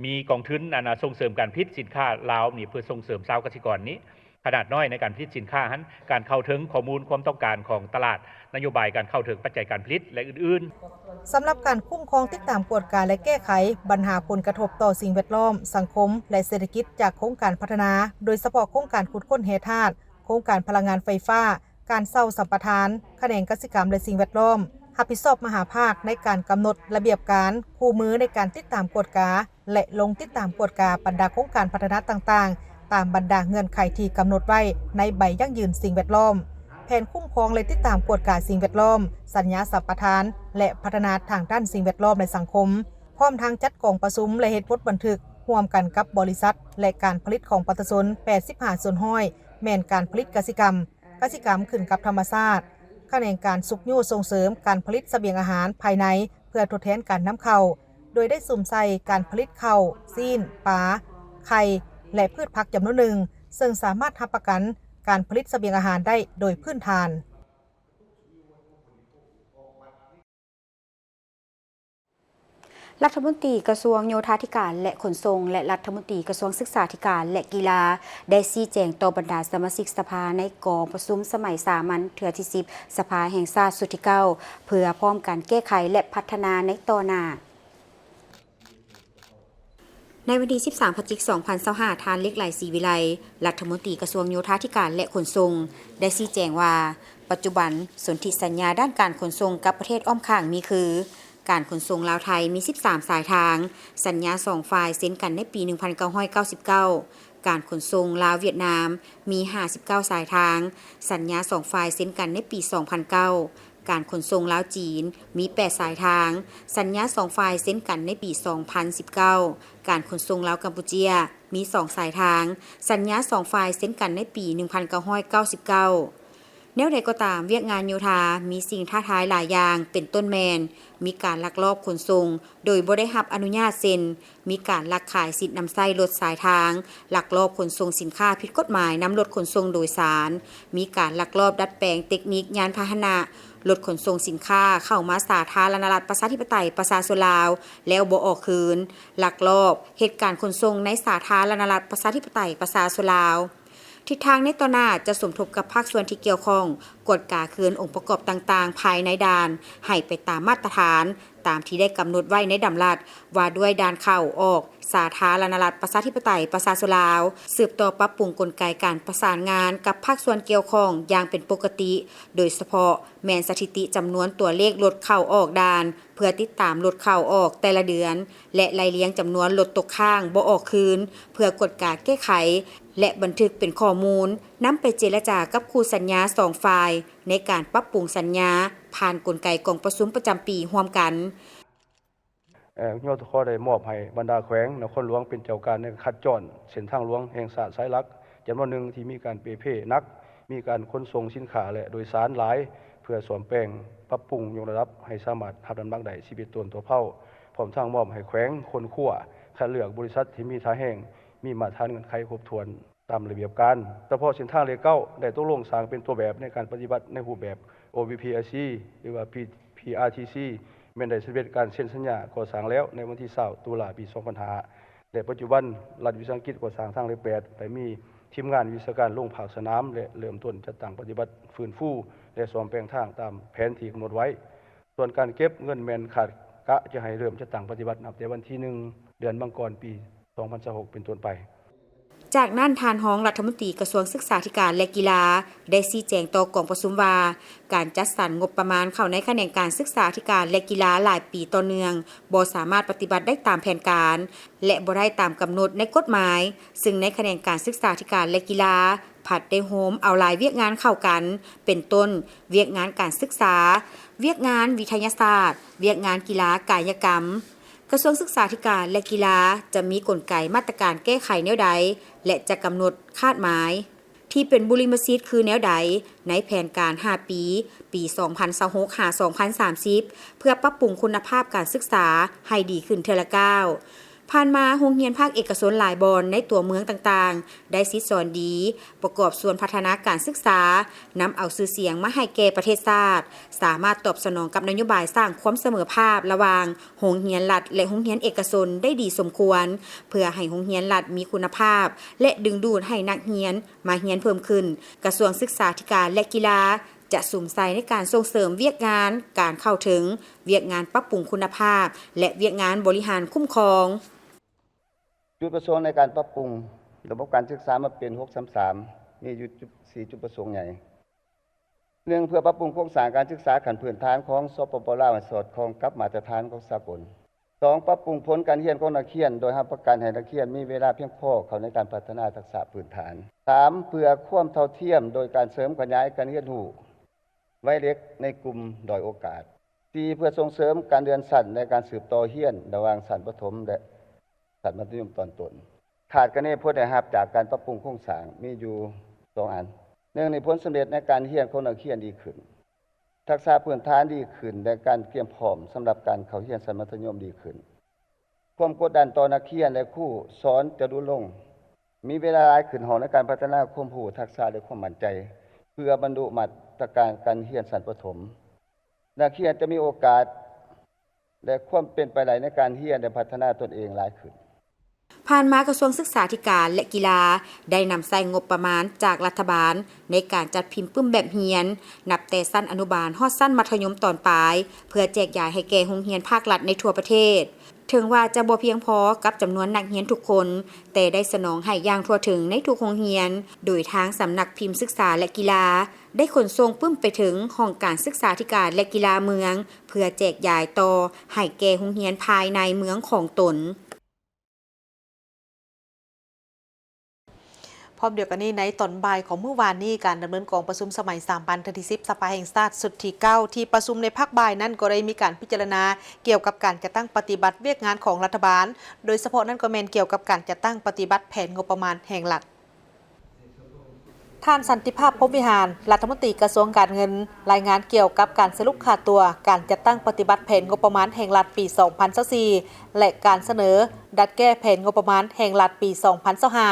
ມີກອງທຶນ ອັນ ສົ່ງເສີມການຜະລິດສິນຄ້າລາວນີ້ ເພື່ອສົ່ງເສີມຊາວກະສິກອນນີ້ ຂະໜາດນ້ອຍໃນການຜະລິດສິນຄ້າຫັ້ນ, ການເຂົ້າເຖິງຂໍ້ມູນຄວາມຕ້ອງການຂອງຕະຫຼາດ, ນະໂຍບາຍການເຂົ້າເຖິງປັດໄຈການຜະລິດ ແລະ ອື່ນໆ. ສຳລັບການຄຸ້ມຄອງ, ຕິດຕາມ, ກວດກາ ແລະ ແກ້ໄຂບັນຫາຜົນກະທົບຕໍ່ສິ່ງແວດລ້ອມ, ສັງຄົມ ແລະ ເສດຖະກິດຈາກໂຄງການພັດທະນາ, ໂດຍສະເພາະໂຄງການຂຸດຄົ້ນແຮ່ທາດ, ໂຄງການພະລັງງານໄຟຟ້າ, ການເຊົ່າສຳປະທານ, ຂະແໜງກະສິກຳ ແລະ ສິ່ງແວດລ້ອມ ຮັບຜິດຊອບມະຫາພາກໃນການກຳນົດລະບຽບການ, ຄູ່ມືໃນການຕິດຕາມກວດກາ ແລະ ລົງຕິດຕາມກວດກາບັນດາໂຄງການພັດທະນາຕ່າງໆ ຕາມບັນດາເງື່ອນໄຂທີ່ກຳນົດໄວ້ໃນໃບຢັ້ງຢືນສິ່ງແວດລ້ອມ, ແຜນຄຸ້ມຄອງ ແລະ ຕິດຕາມກວດກາສິ່ງແວດລ້ອມ, ສັນຍາສຳປະທານ ແລະ ພັດທະນາທາງດ້ານສິ່ງແວດລ້ອມ ແລະ ສັງຄົມ, ພ້ອມທັງຈັດກອງປະຊຸມ ແລະ ເຮັດບົດບັນທຶກຮ່ວມກັນກັບບໍລິສັດ ແລະ ການຜະລິດຂອງປະຊາຊົນ ແປດສິບຫ້າສ່ວນຮ້ອຍ ແມ່ນການຜະລິດກະສິກຳ, ກະສິກຳຂຶ້ນກັບທຳມະຊາດ, ຂະແໜງການຊຸກຍູ້ສົ່ງເສີມການຜະລິດສະບຽງອາຫານພາຍໃນ ເພື່ອທົດແທນການນຳເຂົ້າ, ໂດຍໄດ້ສຸມໃສ່ການຜະລິດເຂົ້າ, ຊີ້ນ, ປາ, ໄຂ່ ແລະ ພືດຜັກຈຳນວນໜຶ່ງ, ເຊິ່ງສາມາດຮັບປະກັນການຜະລິດສະບຽງອາຫານໄດ້ໂດຍພື້ນຖານ. ລັດຖະມົນຕີກະຊວງໂຍທາທິການ ແລະ ຂົນສົ່ງ ແລະ ລັດຖະມົນຕີກະຊວງສຶກສາທິການ ແລະ ກິລາ ໄດ້ຊີ້ແຈງຕໍ່ບັນດາສະມາຊິກສະພາໃນກອງປະຊຸມສະໄໝສາມັນເທື່ອທີສິບ ສະພາແຫ່ງຊາດຊຸດທີເກົ້າ ເພື່ອພ້ອມກັນແກ້ໄຂ ແລະ ພັດທະນາໃນຕໍ່ໜ້າ. ໃນວັນທີສິບສາມ ພະຈິກ ສອງພັນຊາວຫ້າ ທ່ານ ເລັກໄຫຼ ສີວິໄລ ລັດຖະມົນຕີກະຊວງໂຍທາທິການ ແລະ ຂົນສົ່ງ ໄດ້ຊີ້ແຈງວ່າ ປັດຈຸບັນ ສົນທິສັນຍາດ້ານການຂົນສົ່ງກັບປະເທດອ້ອມຂ້າງມີຄື ການຂົນສົ່ງລາວ-ໄທ ມີສິບສາມສາຍທາງ, ສັນຍາສອງຝ່າຍເຊັນກັນໃນປີໜຶ່ງພັນເກົ້າຮ້ອຍເກົ້າສິບເກົ້າ, ການຂົນສົ່ງລາວ-ຫວຽດນາມ ມີຫ້າສິບເກົ້າສາຍທາງ, ສັນຍາສອງຝ່າຍເຊັນກັນໃນປີສອງພັນເກົ້າ, ການຂົນສົ່ງລາວ-ຈີນ ມີແປດສາຍທາງ, ສັນຍາສອງຝ່າຍເຊັນກັນໃນປີສອງພັນສິບເກົ້າ, ການຂົນສົ່ງລາວ-ກຳປູເຈຍ ມີສອງສາຍທາງ, ສັນຍາສອງຝ່າຍເຊັນກັນໃນປີໜຶ່ງພັນເກົ້າຮ້ອຍເກົ້າສິບເກົ້າ. ແນວໃດກໍຕາມ, ວຽກງານໂຍທາມີສິ່ງທ້າທາຍຫຼາຍຢ່າງ ເປັນຕົ້ນແມ່ນ ມີການລັກລອບຂົນສົ່ງໂດຍບໍ່ໄດ້ຮັບອະນຸຍາດ ເຊັ່ນ ມີການລັກຂາຍສິດນຳໃຊ້ລົດສາຍທາງ, ລັກລອບຂົນສົ່ງສິນຄ້າຜິດກົດໝາຍນຳລົດຂົນສົ່ງໂດຍສານ, ມີການລັກລອບດັດແປງເຕັກນິກຍານພາຫະນະ, ລົດຂົນສົ່ງສິນຄ້າເຂົ້າມາສາທາລະນະລັດ ປະຊາທິປະໄຕ ປະຊາຊົນລາວ ແລ້ວບໍ່ອອກຄືນ, ລັກລອບເຮັດການຂົນສົ່ງໃນສາທາລະນະລັດ ປະຊາທິປະໄຕ ປະຊາຊົນລາວ. ທິດທາງໃນຕໍ່ໜ້າຈະສົມທົບກັບພາກສ່ວນທີ່ກ່ຽວຂ້ອງ, ກວດກາຄືນອົງປະກອບຕ່າງໆພາຍໃນດ່ານໃຫ້ໄປຕາມມາດຕະຖານ, ຕາມທີ່ໄດ້ກຳນົດໄວ້ໃນດຳລັດວ່າດ້ວຍດ່ານເຂົ້າ-ອອກ ສາທາລະນະລັດ ປະຊາທິປະໄຕ ປະຊາຊົນລາວ, ສືບຕໍ່ປັບປຸງກົນໄກການປະສານງານກັບພາກສ່ວນກ່ຽວຂ້ອງຢ່າງເປັນປົກກະຕິ, ໂດຍສະເພາະແມ່ນສະຖິຕິຈຳນວນຕົວເລກລົດເຂົ້າອອກດ່ານ ເພື່ອຕິດຕາມລົດເຂົ້າອອກແຕ່ລະເດືອນ ແລະ ໄລ່ລຽງຈຳນວນລົດຕົກຄ້າງບໍ່ອອກຄືນ ເພື່ອກວດກາແກ້ໄຂ ແລະ ບັນທຶກເປັນຂໍ້ມູນ, ນຳໄປເຈລະຈາກັບຄູ່ສັນຍາສອງຝ່າຍ ໃນການປັບປຸງສັນຍາ ຜ່ານກົນໄກກອງປະຊຸມປະຈຳປີຮ່ວມກັນ. ເອີ ຍທຂ ໄດ້ມອບໃຫ້ບັນດາແຂວງນະຄອນຫຼວງເປັນເຈົ້າການໃນການຂັດຈ້ອນເສັ້ນທາງຫຼວງແຫ່ງຊາດສາຍຫຼັກຈຳນວນໜຶ່ງທີ່ມີການເປ່ເພໜັກ, ມີການຂົນສົ່ງສິນຄ້າ ແລະ ໂດຍສານຫຼາຍ ເພື່ອສ້ອມແປງ, ປັບປຸງ, ຍົກລະດັບໃຫ້ສາມາດຮັບນ້ຳໜັກໄດ້ສິບເອັດໂຕນຕໍ່ເພົາ, ພ້ອມທັງມອບໃຫ້ແຂວງຄົ້ນຄວ້າຄັດເລືອກບໍລິສັດທີ່ມີທ່າແຮງ, ມີມາດຕະຖານເງື່ອນໄຂຄົບຖ້ວນ. ຕາມລະບຽບການ. ສະເພາະເສັ້ນທາງເລກເກົ້າ ໄດ້ຕົກລົງສ້າງເປັນຕົວແບບໃນການປະຕິບັດໃນຮູບແບບ ໂອບີພີໄອຊີ ຫຼືວ່າ ພີ ພີອາທີຊີ ແມ່ນໄດ້ສຳເລັດການເຊັນສັນຍາກໍ່ສ້າງແລ້ວໃນວັນທີຊາວ ຕຸລາ ປີສອງພັນຫ້າ ແລະ ປັດຈຸບັນ ລັດວິສາຫະກິດກໍ່ສ້າງທາງເລກແປດ ໄດ້ມີທີມງານວິຊາການລົງພາກສະໜາມ ແລະ ເລີ່ມຕົ້ນຈັດຕັ້ງປະຕິບັດຟື້ນຟູ ແລະ ສ້ອມແປງທາງຕາມແຜນທີ່ກຳນົດໄວ້. ສ່ວນການເກັບເງິນແມ່ນຄາດກະຈະໃຫ້ເລີ່ມຈັດຕັ້ງປະຕິບັດນັບແຕ່ວັນທີໜຶ່ງ ເດືອນມັງກອນ ປີສອງພັນຊາວຫົກ ເປັນຕົ້ນໄປ. ຈາກນັ້ນ ທ່ານຮອງລັດຖະມົນຕີກະຊວງສຶກສາທິການ ແລະ ກິລາ ໄດ້ຊີ້ແຈງຕໍ່ກອງປະຊຸມວ່າ ການຈັດສັນງົບປະມານເຂົ້າໃນຂະແໜງການສຶກສາທິການ ແລະ ກິລາຫຼາຍປີຕໍ່ເນື່ອງ ບໍ່ສາມາດປະຕິບັດໄດ້ຕາມແຜນການ ແລະ ບໍ່ໄດ້ຕາມກຳນົດໃນກົດໝາຍ, ຊຶ່ງໃນຂະແໜງການສຶກສາທິການ ແລະ ກິລາ ພັດໄດ້ໂຮມເອົາຫຼາຍວຽກງານເຂົ້າກັນ ເປັນຕົ້ນ ວຽກງານການສຶກສາ, ວຽກງານວິທະຍາສາດ, ວຽກງານກິລາກາຍະກຳ. ກະຊວງສຶກສາທິການ ແລະ ກິລາ ຈະມີກົນໄກມາດຕະການແກ້ໄຂແນວໃດ ແລະ ຈະກຳນົດຄາດໝາຍທີ່ເປັນບຸລິມະສິດຄືແນວໃດ ໃນແຜນການຫ້າປີ ປີສອງພັນຊາວຫົກ ຫາ ສອງພັນສາມສິບ ເພື່ອປັບປຸງຄຸນນະພາບການສຶກສາໃຫ້ດີຂຶ້ນເທື່ອລະກ້າວ. ຜ່ານມາ, ໂຮງຮຽນພາກເອກະຊົນຫຼາຍບ່ອນໃນຕົວເມືອງຕ່າງໆ ໄດ້ສິດສອນດີ, ປະກອບສ່ວນພັດທະນາການສຶກສາ, ນຳເອົາຊື່ສຽງມາໃຫ້ແກ່ປະເທດຊາດ, ສາມາດຕອບສະໜອງກັບນະໂຍບາຍສ້າງຄວາມສະເໝີພາບລະຫວ່າງໂຮງຮຽນລັດ ແລະ ໂຮງຮຽນເອກະຊົນໄດ້ດີສົມຄວນ, ເພື່ອໃຫ້ໂຮງຮຽນລັດມີຄຸນນະພາບ ແລະ ດຶງດູດໃຫ້ນັກຮຽນມາຮຽນເພີ່ມຂຶ້ນ. ກະຊວງສຶກສາທິການ ແລະ ກິລາ ຈະສຸມໃສ່ໃນການສົ່ງເສີມວຽກງານການເຂົ້າເຖິງ, ວຽກງານປັບປຸງຄຸນນະພາບ ແລະ ວຽກງານບໍລິຫານຄຸ້ມຄອງ. ຈຸດປະສົງໃນການປັບປຸງລະບົບການສຶກສາມາເປັນຫົກສາມສາມ ມີຢູ່ສີ່ຈຸດປະສົງໃຫຍ່. ໜຶ່ງ ເພື່ອປັບປຸງໂຄງສ້າງການສຶກສາຂັ້ນພື້ນຖານຂອງ ສປປ ລາວ ໃຫ້ສອດຄ່ອງກັບມາດຕະຖານຂອງສາກົນ. ສອງ ປັບປຸງຜົນການຮຽນຂອງນັກຮຽນ ໂດຍຮັບປະກັນໃຫ້ນັກຮຽນມີເວລາພຽງພໍເຂົ້າໃນການພັດທະນາທັກສະພື້ນຖານ. ສາມ ເພື່ອຄວາມເທົ່າທຽມ ໂດຍການເສີມຂະຫຍາຍການຮຽນຮູ້ໄວເລັກໃນກຸ່ມດ້ອຍໂອກາດ. ສີ່ ເພື່ອສົ່ງເສີມການເລື່ອນຊັ້ນ ແລະ ການສືບຕໍ່ຮຽນລະຫວ່າງຊັ້ນປະຖົມ ແລະ ຊັ້ນມັດທະຍົມຕອນຕົ້ນ. ຄາດຄະເນຜົນໄດ້ຮັບຈາກການປັບປຸງໂຄງສ້າງມີຢູ່ສອງອັນ. ໜຶ່ງ ໃນຜົນສຳເລັດໃນການຮຽນຂອງນັກຮຽນດີຂຶ້ນ, ທັກສະພື້ນຖານດີຂຶ້ນ ແລະ ການກຽມພ້ອມສຳລັບການເຂົ້າຮຽນຊັ້ນມັດທະຍົມດີຂຶ້ນ. ຄວາມກົດດັນຕໍ່ນັກຮຽນ ແລະ ຄູສອນຈະຫຼຸດລົງ. ມີເວລາຫຼາຍຂຶ້ນຫ້ອງໃນການພັດທະນາຄວາມຮູ້, ທັກສະ ແລະ ຄວາມໝັ້ນໃຈ ເພື່ອບັນລຸມາດຕະການການຮຽນຊັ້ນປະຖົມ. ນັກຮຽນຈະມີໂອກາດ ແລະ ຄວາມເປັນໄປໄດ້ໃນການຮຽນ ແລະ ພັດທະນາຕົນເອງຫຼາຍຂຶ້ນ. ຜ່ານມາກະຊວງສຶກສາທິການ ແລະ ກິລາ ໄດ້ນຳໃຊ້ງົບປະມານຈາກລັດຖະບານ ໃນການຈັດພິມປຶ້ມແບບຮຽນ ນັບແຕ່ຊັ້ນອະນຸບານຮອດຊັ້ນມັດທະຍົມຕອນປາຍ ເພື່ອແຈກຢາຍໃຫ້ແກ່ໂຮງຮຽນພາກລັດໃນທົ່ວປະເທດ. ເຖິງວ່າຈະບໍ່ພຽງພໍກັບຈຳນວນນັກຮຽນທຸກຄົນ, ແຕ່ໄດ້ສະໜອງໃຫ້ຢ່າງທົ່ວເຖິງໃນທຸກໂຮງຮຽນ, ໂດຍທາງສຳນັກພິມສຶກສາ ແລະ ກິລາ ໄດ້ຂົນສົ່ງປຶ້ມໄປເຖິງຫ້ອງການສຶກສາທິການ ແລະ ກິລາເມືອງ ເພື່ອແຈກຢາຍຕໍ່ໃຫ້ແກ່ໂຮງຮຽນພາຍໃນເມືອງຂອງຕົນ. ພ້ອມດຽວກັນນີ້, ໃນຕອນບ່າຍຂອງມື້ວານນີ້, ການດຳເນີນກອງປະຊຸມສະໄໝສາມັນເທື່ອທີສິບ ສະພາແຫ່ງຊາດຊຸດທີເກົ້າ ທີ່ປະຊຸມໃນພາກບ່າຍນັ້ນ ກໍໄດ້ມີການພິຈາລະນາກ່ຽວກັບການຈັດຕັ້ງປະຕິບັດວຽກງານຂອງລັດຖະບານ, ໂດຍສະເພາະນັ້ນກໍແມ່ນກ່ຽວກັບການຈັດຕັ້ງປະຕິບັດແຜນງົບປະມານແຫ່ງລັດ. ທ່ານ ສັນຕິພາບ ພົມວິຫານ ລັດຖະມົນຕີກະຊວງການເງິນ ລາຍງານກ່ຽວກັບການສະຫຼຸບຄ່າຕົວການຈັດຕັ້ງປະຕິບັດແຜນງົບປະມານແຫ່ງລັດປີສອງພັນຊາວສີ່ ແລະ ການສະເໜີດັດແກ້ແຜນງົບປະມານແຫ່ງລັດປີສອງພັນຊາວຫ້າ.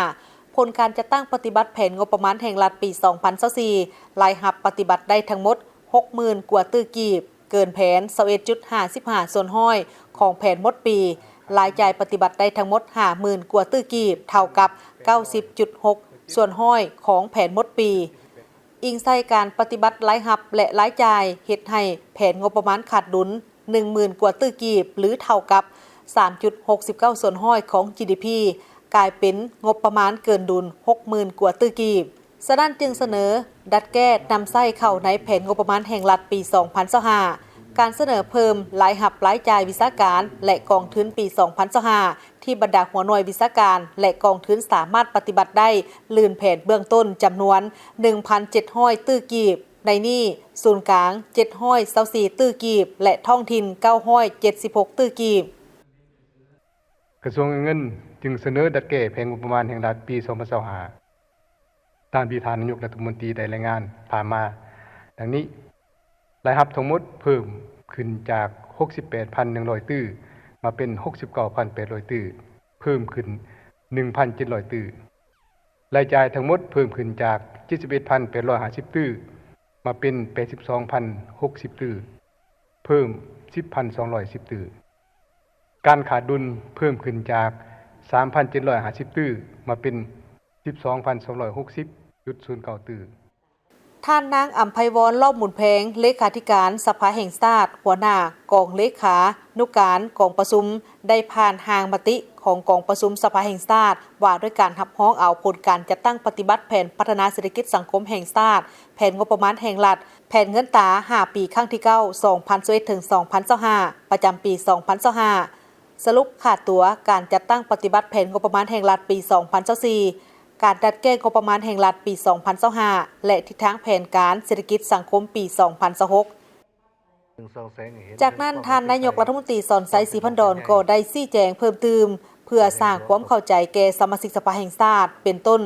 ຜົນການຈັດຕັ້ງປະຕິບັດແຜນງົບປະມານແຫ່ງລັດປີສອງພັນຊາວສີ່ ລາຍຮັບປະຕິບັດໄດ້ທັງໝົດຫົກໝື່ນກວ່າຕື້ກີບ, ເກີນແຜນຊາວເອັດຈຸດຫ້າສິບຫ້າສ່ວນຮ້ອຍຂອງແຜນໝົດປີ, ລາຍຈ່າຍປະຕິບັດໄດ້ທັງໝົດຫ້າໝື່ນກວ່າຕື້ກີບ, ເທົ່າກັບເກົ້າສິບຈຸດຫົກສ່ວນຮ້ອຍຂອງແຜນໝົດປີ. ອີງໃສ່ການປະຕິບັດລາຍຮັບ ແລະ ລາຍຈ່າຍ ເຮັດໃຫ້ແຜນງົບປະມານຂາດດຸນ ໜຶ່ງໝື່ນກວ່າຕື້ກີບ ຫຼື ເທົ່າກັບສາມຈຸດຫົກສິບເກົ້າສ່ວນຮ້ອຍຂອງ ຈີດີພີ ກາຍເປັນງົບປະມານເກີນດຸນຫົກໝື່ນກວ່າຕື້ກີບ. ສະນັ້ນຈຶ່ງສະເໜີດັດແກ້ນຳໃຊ້ເຂົ້າໃນແຜນງົບປະມານແຫ່ງລັດປີສອງພັນຊາວຫ້າ ການສະເໜີເພີ່ມລາຍຮັບລາຍຈ່າຍວິຊາການ ແລະ ກອງທຶນປີສອງພັນຊາວຫ້າ ທີ່ບັນດາຫົວໜ່ວຍວິຊາການ ແລະ ກອງທຶນສາມາດປະຕິບັດໄດ້ລື່ນແຜນເບື້ອງຕົ້ນຈຳນວນໜຶ່ງພັນເຈັດຮ້ອຍຕື້ກີບ, ໃນນີ້ສູນກາງເຈັດຮ້ອຍຊາວສີ່ຕື້ກີບ ແລະ ທ້ອງຖິ່ນເກົ້າຮ້ອຍເຈັດສິບຫົກຕື້ກີບ. ກະຊວງການເງິນຈຶ່ງສະເໜີດັດແກ້ແຜນງົບປະມານແຫ່ງລັດປີສອງພັນຊາວຫ້າ ຕາມທີ່ທ່ານນາຍົກລັດຖະມົນຕີໄດ້ລາຍງານຜ່ານມາດັ່ງນີ້: ລາຍຮັບທັງໝົດເພີ່ມຂຶ້ນຈາກຫົກສິບແປດພັນໜຶ່ງຮ້ອຍຕື້ ມາເປັນຫົກສິບເກົ້າພັນແປດຮ້ອຍຕື້, ເພີ່ມຂຶ້ນໜຶ່ງພັນເຈັດຮ້ອຍຕື້. ລາຍຈ່າຍທັງໝົດເພີ່ມຂຶ້ນຈາກເຈັດສິບເອັດພັນແປດຮ້ອຍຫ້າສິບຕື້ ມາເປັນແປດສິບສອງພັນຫົກສິບຕື້, ເພີ່ມສິບພັນສອງຮ້ອຍສິບຕື້. ການຂາດດຸນເພີ່ມຂຶ້ນຈາກສາມພັນເຈັດຮ້ອຍຫ້າສິບຕື້ ມາເປັນສິບສອງພັນສອງຮ້ອຍຫົກສິບຈຸດສູນເກົ້າຕື້. ທ່ານນາງ ອຳໄພວອນ ລ້ອມບຸນແພງ ເລຂາທິການສະພາແຫ່ງຊາດ, ຫົວໜ້າກອງເລຂານຸການກອງປະຊຸມ ໄດ້ຜ່ານຮ່າງມະຕິຂອງກອງປະຊຸມສະພາແຫ່ງຊາດ ວ່າດ້ວຍການຮັບຮອງເອົາຜົນການຈັດຕັ້ງປະຕິບັດແຜນພັດທະນາເສດຖະກິດສັງຄົມແຫ່ງຊາດ, ແຜນງົບປະມານແຫ່ງລັດ, ແຜນເງິນຕາຫ້າປີ ຄັ້ງທີເກົ້າ ສອງພັນຊາວເອັດ ເຖິງ ສອງພັນຊາວຫ້າ ປະຈຳປີສອງພັນຊາວຫ້າ, ສະຫຼຸບຄ່າຕົວການຈັດຕັ້ງປະຕິບັດແຜນງົບປະມານແຫ່ງລັດປີສອງພັນຊາວສີ່, ການດັດແກ້ງົບປະມານແຫ່ງລັດປີສອງພັນຊາວຫ້າ ແລະ ທິດທາງແຜນການເສດຖະກິດສັງຄົມປີສອງພັນຊາວຫົກ. ຈາກນັ້ນ, ທ່ານນາຍົກລັດຖະມົນຕີ ສອນໄຊ ສີພັນດອນ ກໍໄດ້ຊີ້ແຈງເພີ່ມຕື່ມ ເພື່ອສ້າງຄວາມເຂົ້າໃຈແກ່ສະມາຊິກສະພາແຫ່ງຊາດ, ເປັນຕົ້ນ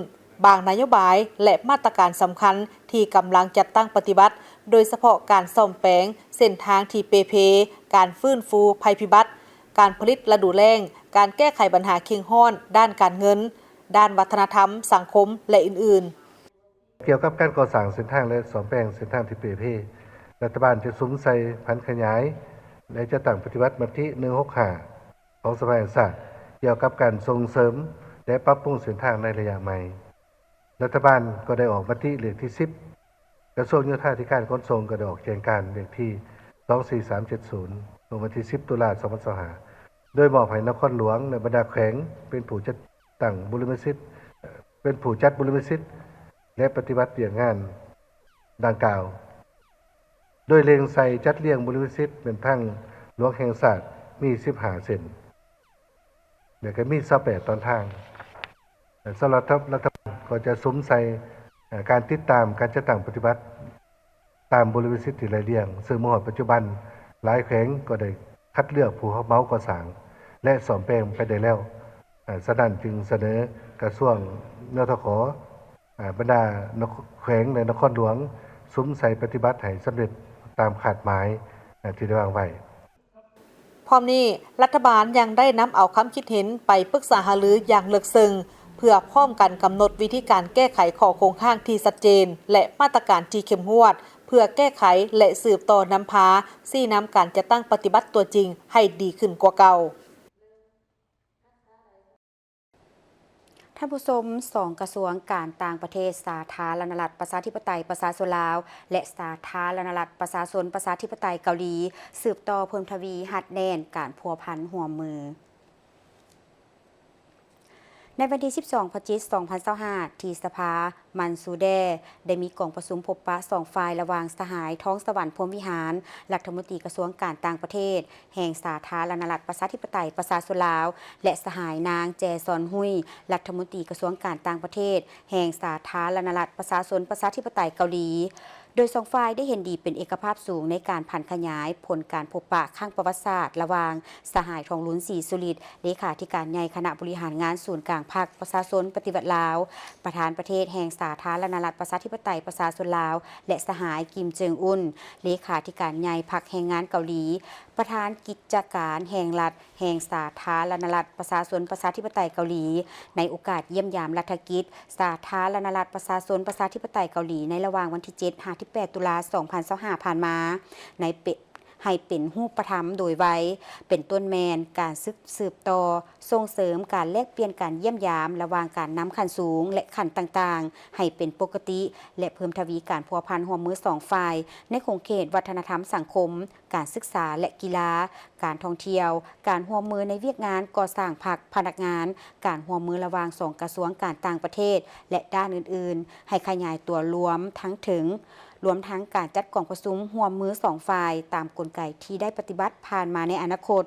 ບາງນະໂຍບາຍ ແລະ ມາດຕະການສຳຄັນທີ່ກຳລັງຈັດຕັ້ງປະຕິບັດ, ໂດຍສະເພາະການສ້ອມແປງເສັ້ນທາງທີ່ເປ່ເພ, ການຟື້ນຟູໄພພິບັດ, ການຜະລິດລະດູແລ້ງ, ການແກ້ໄຂບັນຫາເຄັ່ງຮ້ອນດ້ານການເງິນ, ດ້ານວັດທະນະທຳ, ສັງຄົມ ແລະ ອື່ນໆ. ກ່ຽວກັບການກໍ່ສ້າງເສັ້ນທາງ ແລະ ສ້ອມແປງເສັ້ນທາງທີ່ເປ່ເພ, ລັດຖະບານຈະສຸມໃສ່ຜັນຂະຫຍາຍ ແລະ ຈັດຕັ້ງປະຕິບັດມະຕິ ໜຶ່ງຫົກຫ້າ ຂອງສະພາແຫ່ງຊາດ ກ່ຽວກັບການສົ່ງເສີມ ແລະ ປັບປຸງເສັ້ນທາງໃນໄລຍະໃໝ່. ລັດຖະບານກໍໄດ້ອອກມະຕິເລກທີສິບ, ກະຊວງໂຍທາທິການຂົນສົ່ງກໍໄດ້ອອກແຈ້ງການເລກທີສອງສີ່ສາມເຈັດສູນ ລົງວັນທີສິບ ຕຸລາ ສອງພັນຊາວຫ້າ ໂດຍມອບໃຫ້ນະຄອນຫຼວງ ແລະ ບັນດາແຂວງເປັນຜູ້ຈັດຕັ້ງບຸລິມະສິດ, ເປັນຜູ້ຈັດບຸລິມະສິດ ແລະ ປະຕິບັດວຽກງານດັ່ງກ່າວ, ໂດຍເລັ່ງໃສ່ຈັດລຽງບຸລິມະສິດເປັນທາງຫຼວງແຫ່ງຊາດມີສິບຫ້າເສັ້ນ ແລະ ກໍມີຊາວແປດຕອນທາງ. ແລະ ສຳລັບລັດຖະບານກໍຈະສຸມໃສ່ ເອີ່ ການຕິດຕາມການຈັດຕັ້ງປະຕິບັດຕາມບຸລິມະສິດທີ່ໄລ່ລຽງ, ເຊິ່ງມາຮອດປັດຈຸບັນ ຫຼາຍແຂວງກໍໄດ້ຄັດເລືອກຜູ້ຮັບເໝົາກໍ່ສ້າງ ແລະ ສ້ອມແປງໄປໄດ້ແລ້ວ. ເອີ່ ສະນັ້ນຈຶ່ງສະເໜີກະຊວງ ນທຂ ເອີ່ ບັນດານະຄ-, ແຂວງ ແລະ ນະຄອນຫຼວງ ສຸມໃສ່ປະຕິບັດໃຫ້ສຳເລັດຕາມຄາດໝາຍ ເອີ່ ທີ່ໄດ້ວາງໄວ້. ພ້ອມນີ້, ລັດຖະບານຍັງໄດ້ນຳເອົາຄຳຄິດເຫັນໄປປຶກສາຫາລືຢ່າງເລິກເຊິ່ງ ເພື່ອພ້ອມກັນກຳນົດວິທີການແກ້ໄຂຂໍ້ຄົງຄ້າງທີ່ຊັດເຈນ ແລະ ມາດຕະການທີ່ເຂັ້ມງວດ ເພື່ອແກ້ໄຂ ແລະ ສືບຕໍ່ນຳພາຊີ້ນຳການຈັດຕັ້ງປະຕິບັດຕົວຈິງໃຫ້ດີຂຶ້ນກວ່າເກົ່າ. ທ່ານຜູ້ຊົມ, ສອງກະຊວງການຕ່າງປະເທດ ສາທາລະນະລັດ ປະຊາທິປະໄຕ ປະຊາຊົນລາວ ແລະ ສາທາລະນະລັດ ປະຊາຊົນ ປະຊາທິປະໄຕເກົາຫຼີ ສືບຕໍ່ເພີ່ມທະວີຮັດແໜ້ນການພົວພັນຮ່ວມມື. ໃນວັນທີສິບສອງ ພະຈິກ ສອງພັນຊາວຫ້າ ທີ່ສະພາມັນຊູແດ ໄດ້ມີກອງປະຊຸມພົບປະສອງຝ່າຍ ລະຫວ່າງສະຫາຍ ທອງສະຫວັນ ພົມວິຫານ ລັດຖະມົນຕີກະຊວງການຕ່າງປະເທດ ແຫ່ງສາທາລະນະລັດ ປະຊາທິປະໄຕ ປະຊາຊົນລາວ ແລະ ສະຫາຍ ນາງ ແຈຊອນ ຮຸ້ຍ ລັດຖະມົນຕີກະຊວງການຕ່າງປະເທດ ແຫ່ງສາທາລະນະລັດ ປະຊາຊົນ ປະຊາທິປະໄຕເກົາຫຼີ, ໂດຍສອງຝ່າຍໄດ້ເຫັນດີເປັນເອກະພາບສູງໃນການຜັນຂະຫຍາຍຜົນການພົບປະຄັ້ງປະຫວັດສາດ ລະຫວ່າງສະຫາຍ ທອງລຸນ ສີສຸລິດ ເລຂາທິການໃຫຍ່ຄະນະບໍລິຫານງານສູນກາງພັກປະຊາຊົນປະຕິວັດລາວ, ປະທານປະເທດແຫ່ງສາທາລະນະລັດ ປະຊາທິປະໄຕ ປະຊາຊົນລາວ ແລະ ສະຫາຍ ກິມ ເຈິງອຸນ ເລຂາທິການໃຫຍ່ພັກແຮງງານເກົາຫຼີ, ປະທານກິດຈະການແຫ່ງລັດ ແຫ່ງສາທາລະນະລັດ ປະຊາຊົນ ປະຊາທິປະໄຕເກົາຫຼີ ໃນໂອກາດຢ້ຽມຢາມລັດຖະກິດ ສາທາລະນະລັດ ປະຊາຊົນ ປະຊາທິປະໄຕເກົາຫຼີ ໃນລະຫວ່າງວັນທີເຈັດ ຫາ ທີແປດ ຕຸລາ ສອງພັນຊາວຫ້າ ຜ່ານມາ ໃນເປ ໃຫ້ເປັນຮູບປະທຳໂດຍໄວ, ເປັນຕົ້ນແມ່ນການສຶກສືບຕໍ່ ສົ່ງເສີມການແລກປ່ຽນການຢ້ຽມຢາມລະຫວ່າງການນຳຂັ້ນສູງ ແລະ ຂັ້ນຕ່າງໆ ໃຫ້ເປັນປົກກະຕິ ແລະ ເພີ່ມທະວີການພົວພັນຮ່ວມມືສອງຝ່າຍ ໃນຂົງເຂດວັດທະນະທຳສັງຄົມ, ການສຶກສາ ແລະ ກິລາ, ການທ່ອງທ່ຽວ, ການຮ່ວມມືໃນວຽກງານກໍ່ສ້າງພັກພະນັກງານ, ການຮ່ວມມືລະຫວ່າງສອງກະຊວງການຕ່າງປະເທດ ແລະ ດ້ານອື່ນໆ ໃຫ້ຂະຫຍາຍຕົວລວມທັງເຖິງ, ລວມທັງການຈັດກອງປະຊຸມຮ່ວມມືສອງຝ່າຍຕາມກົນໄກທີ່ໄດ້ປະຕິບັດຜ່ານມາໃນອະນາຄົດ.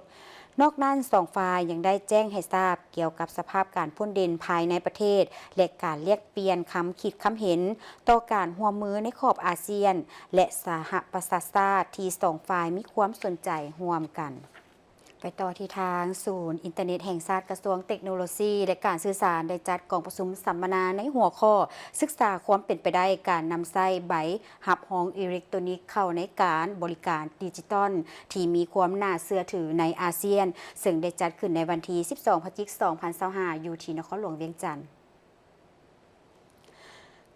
ນອກນັ້ນ, ສອງຝ່າຍຍັງໄດ້ແຈ້ງໃຫ້ຊາບກ່ຽວກັບສະພາບການພົ້ນເດັ່ນພາຍໃນປະເທດ ແລະ ການແລກປ່ຽນຄຳຄິດຄຳເຫັນຕໍ່ການຮ່ວມມືໃນຂອບອາຊຽນ ແລະ ສະຫະປະຊາຊາດທີ່ສອງຝ່າຍມີຄວາມສົນໃຈຮ່ວມກັນ. ໄປຕໍ່ທີ່ທາງສູນອິນເຕີເນັດແຫ່ງຊາດ ກະຊວງເຕັກໂນໂລຊີ ແລະ ການສື່ສານ ໄດ້ຈັດກອງປະຊຸມສຳມະນາໃນຫົວຂໍ້ ສຶກສາຄວາມເປັນໄປໄດ້ການນຳໃຊ້ໃບ ຮັບຮອງອີເລັກໂຕນິກເຂົ້າໃນການບໍລິການດິຈິຕອນທີ່ມີຄວາມໜ້າເຊື່ອຖືໃນອາຊຽນ, ເຊິ່ງໄດ້ຈັດຂຶ້ນໃນວັນທີສິບສອງ ພະຈິກ ສອງພັນຊາວຫ້າ ຢູ່ທີ່ນະຄອນຫຼວງວຽງຈັນ.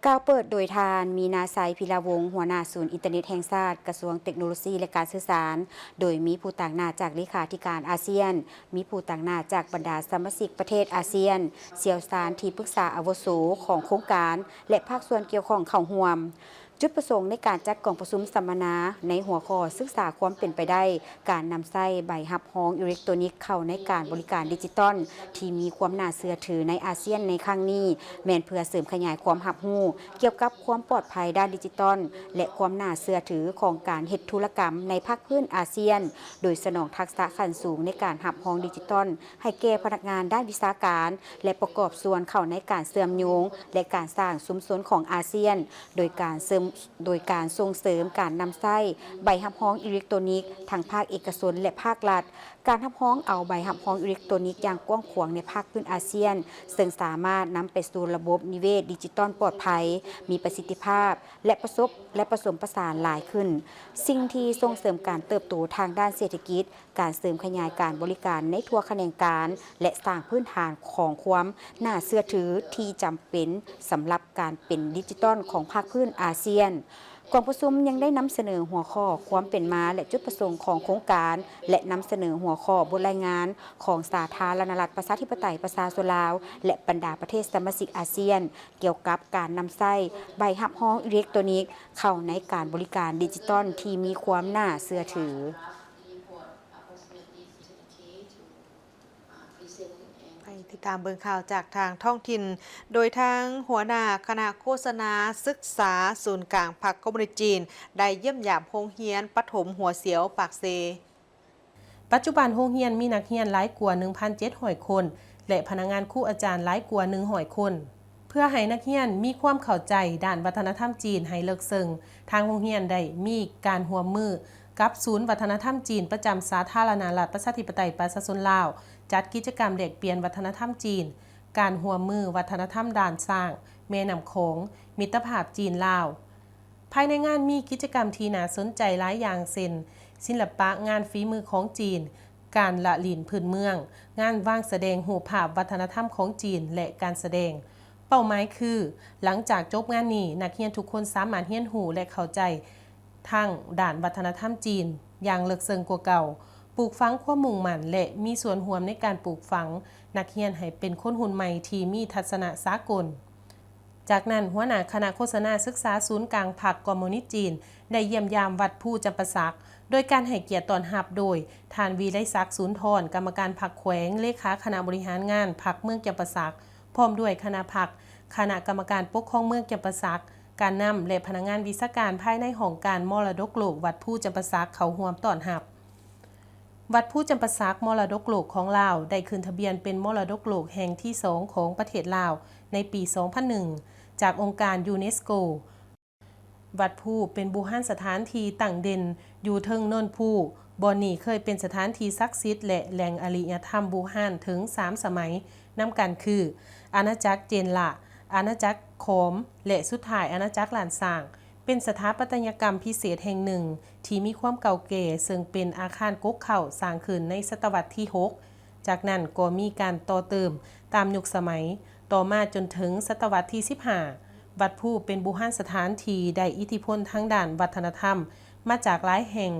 ກ່າວເປີດໂດຍທ່ານ ມີນາໄຊ ພິລາວົງ ຫົວໜ້າສູນອິນເຕີເນັດແຫ່ງຊາດ ກະຊວງເຕັກໂນໂລຊີ ແລະ ການສື່ສານ, ໂດຍມີຜູ້ຕາງໜ້າຈາກເລຂາທິການອາຊຽນ, ມີຜູ້ຕາງໜ້າຈາກບັນດາສະມາຊິກປະເທດອາຊຽນ, ຊ່ຽວຊານທີ່ປຶກສາອາວຸໂສຂອງໂຄງການ ແລະ ພາກສ່ວນກ່ຽວຂ້ອງເຂົ້າຮ່ວມ. ຈຸດປະສົງໃນການຈັດກອງປະຊຸມສຳມະນາໃນຫົວຂໍ້ສຶກສາຄວາມເປັນໄປໄດ້ການນຳໃຊ້ໃບຮັບຮອງອີເລັກໂຕນິກເຂົ້າໃນການບໍລິການດິຈິຕອນທີ່ມີຄວາມໜ້າເຊື່ອຖືໃນອາຊຽນໃນຄັ້ງນີ້ ແມ່ນເພື່ອເສີມຂະຫຍາຍຄວາມຮັບຮູ້ກ່ຽວກັບຄວາມປອດໄພດ້ານດິຈິຕອນ ແລະ ຄວາມໜ້າເຊື່ອຖືຂອງການເຮັດທຸລະກຳໃນພາກພື້ນອາຊຽນ, ໂດຍສະໜອງທັກສະຂັ້ນສູງໃນການຮັບຮອງດິຈິຕອນ ໃຫ້ແກ່ພະນັກງານດ້ານວິຊາການ ແລະ ປະກອບສ່ວນເຂົ້າໃນການເຊື່ອມໂຍງ ແລະ ການສ້າງຊຸມຊົນຂອງອາຊຽນ, ໂດຍການເສີມ ໂດຍການສົ່ງເສີມການນຳໃຊ້ໃບຮັບຮອງອີເລັກໂຕຣນິກ ທັງພາກເອກະຊົນ ແລະ ພາກລັດ. ການຮັບຮອງເອົາໃບຮັບຮອງອີເລັກໂຕຣນິກຢ່າງກວ້າງຂວາງໃນພາກພື້ນອາຊຽນ, ເຊິ່ງສາມາດນຳໄປສູ່ລະບົບນິເວດດິຈິຕອນປອດໄພ, ມີປະສິດທິພາບ ແລະ ປະສົບ ແລະ ປະສົມປະສານຫຼາຍຂຶ້ນ, ສິ່ງທີ່ສົ່ງເສີມການເຕີບໂຕທາງດ້ານເສດຖະກິດ, ການເສີມຂະຫຍາຍການບໍລິການໃນທົ່ວຂະແໜງການ ແລະ ສ້າງພື້ນຖານຂອງຄວາມໜ້າເຊື່ອຖືທີ່ຈຳເປັນສຳລັບການເປັນດິຈິຕອນຂອງພາກພື້ນອາຊຽນ. ກອງປະຊຸມຍັງໄດ້ນຳສະເໜີຫົວຂໍ້ຄວາມເປັນມາ ແລະ ຈຸດປະສົງຂອງໂຄງການ ແລະ ນຳສະເໜີຫົວຂໍ້ບົດລາຍງານຂອງສາທາລະນະລັດປະຊາທິປະໄຕປະຊາຊົນລາວ ແລະ ບັນດາປະເທດສະມາຊິກອາຊຽນ ກ່ຽວກັບການນຳໃຊ້ໃບຮັບຮອງອີເລັກໂຕຣນິກ ເຂົ້າໃນການບໍລິການດິຈິຕອນທີ່ມີຄວາມໜ້າເຊື່ອຖື. ໄປຕິດຕາມເບິ່ງຂ່າວຈາກທາງທ້ອງຖິ່ນ, ໂດຍທາງຫົວໜ້າຄະນະໂຄສະນາສຶກສາສູນກາງພັກຄອມມູນິດຈີນ ໄດ້ຢ້ຽມຢາມໂຮງຮຽນປະຖົມຫົວສຽວປາກເຊ. ປັດຈຸບັນໂຮງຮຽນມີນັກຮຽນຫຼາຍກວ່າໜຶ່ງພັນເຈັດຮ້ອຍຄົນ ແລະ ພະນັກງານຄູອາຈານຫຼາຍກວ່າໜຶ່ງຮ້ອຍຄົນ. ເພື່ອໃຫ້ນັກຮຽນມີຄວາມເຂົ້າໃຈດ້ານວັດທະນະທຳຈີນໃຫ້ເລິກເຊິ່ງ, ທາງໂຮງຮຽນໄດ້ມີການຮ່ວມມືກັບສູນວັດທະນະທຳຈີນປະຈຳສາທາລະນະລັດປະຊາທິປະໄຕປະຊາຊົນລາວ, ຈັດກິດຈະກຳແລກປ່ຽນວັດທະນະທຳຈີນ, ການຮ່ວມມືວັດທະນະທຳດ່ານຊ້າງ, ແມ່ນ້ຳຂອງ, ມິດຕະພາບຈີນ-ລາວ. ພາຍໃນງານມີກິດຈະກຳທີ່ໜ້າສົນໃຈຫຼາຍຢ່າງເຊັ່ນ ສິລະປະງານຝີມືຂອງຈີນ, ການລະຫຼິ້ນພື້ນເມືອງ, ງານວາງສະແດງຮູບພາບວັດທະນະທຳຂອງຈີນ ແລະ ການສະແດງ. ເປົ້າໝາຍຄື ຫຼັງຈາກຈົບງານນີ້, ນັກຮຽນທຸກຄົນສາມາດຮຽນຮູ້ ແລະ ເຂົ້າໃຈທາງດ້ານວັດທະນະທຳຈີນຢ່າງເລິກເຊິ່ງກວ່າເກົ່າ, ປູກຝັງຄວາມມຸ່ງໝັ້ນ ແລະ ມີສ່ວນຮ່ວມໃນການປູກຝັງນັກຮຽນໃຫ້ເປັນຄົນຮຸ່ນໃໝ່ທີ່ມີທັດສະນະສາກົນ. ຈາກນັ້ນ, ຫົວໜ້າຄະນະໂຄສະນາສຶກສາສູນກາງພັກຄອມມູນິດຈີນ ໄດ້ຢ້ຽມຢາມວັດພູຈຳປາສັກ, ໂດຍການໃຫ້ກຽດຕ້ອນຮັບໂດຍ ທ່ານ ວິໄລສັກ ສູນທອນ, ກຳມະການພັກແຂວງ, ເລຂາຄະນະບໍລິຫານງານພັກເມືອງຈຳປາສັກ, ພ້ອມດ້ວຍຄະນະພັກ, ຄະນະກຳມະການປົກຄອງເມືອງຈຳປາສັກ, ການນຳ ແລະ ພະນັກງານວິຊາການພາຍໃນຫ້ອງການມໍລະດົກໂລກວັດພູຈຳປາສັກ ເຂົ້າຮ່ວມຕ້ອນຮັບ. ວັດພູຈຳປາສັກ ມໍລະດົກໂລກຂອງລາວ ໄດ້ຂຶ້ນທະບຽນເປັນມໍລະດົກໂລກແຫ່ງທີສອງຂອງປະເທດລາວໃນປີສອງພັນໜຶ່ງ ຈາກອົງການຢູເນສໂກ. ວັດພູເປັນບູຮານສະຖານທີ່ຕັ້ງເດັ່ນຢູ່ເທິງເນີນພູ. ບ່ອນນີ້ເຄີຍເປັນສະຖານທີ່ສັກສິດ ແລະ ແຫຼ່ງອະລິຍະທຳບູຮານເຖິງສາມສະໄໝນຳກັນຄື ອານາຈັກເຈນລະ, ອານາຈັກຂອມ ແລະ ສຸດທ້າຍອານາຈັກລ້ານຊ້າງ. ເປັນສະຖາປັດຕະຍະກຳພິເສດແຫ່ງໜຶ່ງທີ່ມີຄວາມເກົ່າແກ່, ເຊິ່ງເປັນອາຄານກົກເຄົ້າສ້າງຂຶ້ນໃນສະຕະວັດທີຫົກ. ຈາກນັ້ນກໍມີການຕໍ່ເຕີມຕາມຍຸກສະໄໝ, ຕໍ່ມາຈົນເຖິງສະຕະວັດທີສິບຫ້າ, ວັດພູເປັນບູຮານສະຖານທີ່ໄດ້ອິດທິພົນທາງດ້ານວັດທະນະທຳມາຈາກຫຼາຍແຫ່ງ,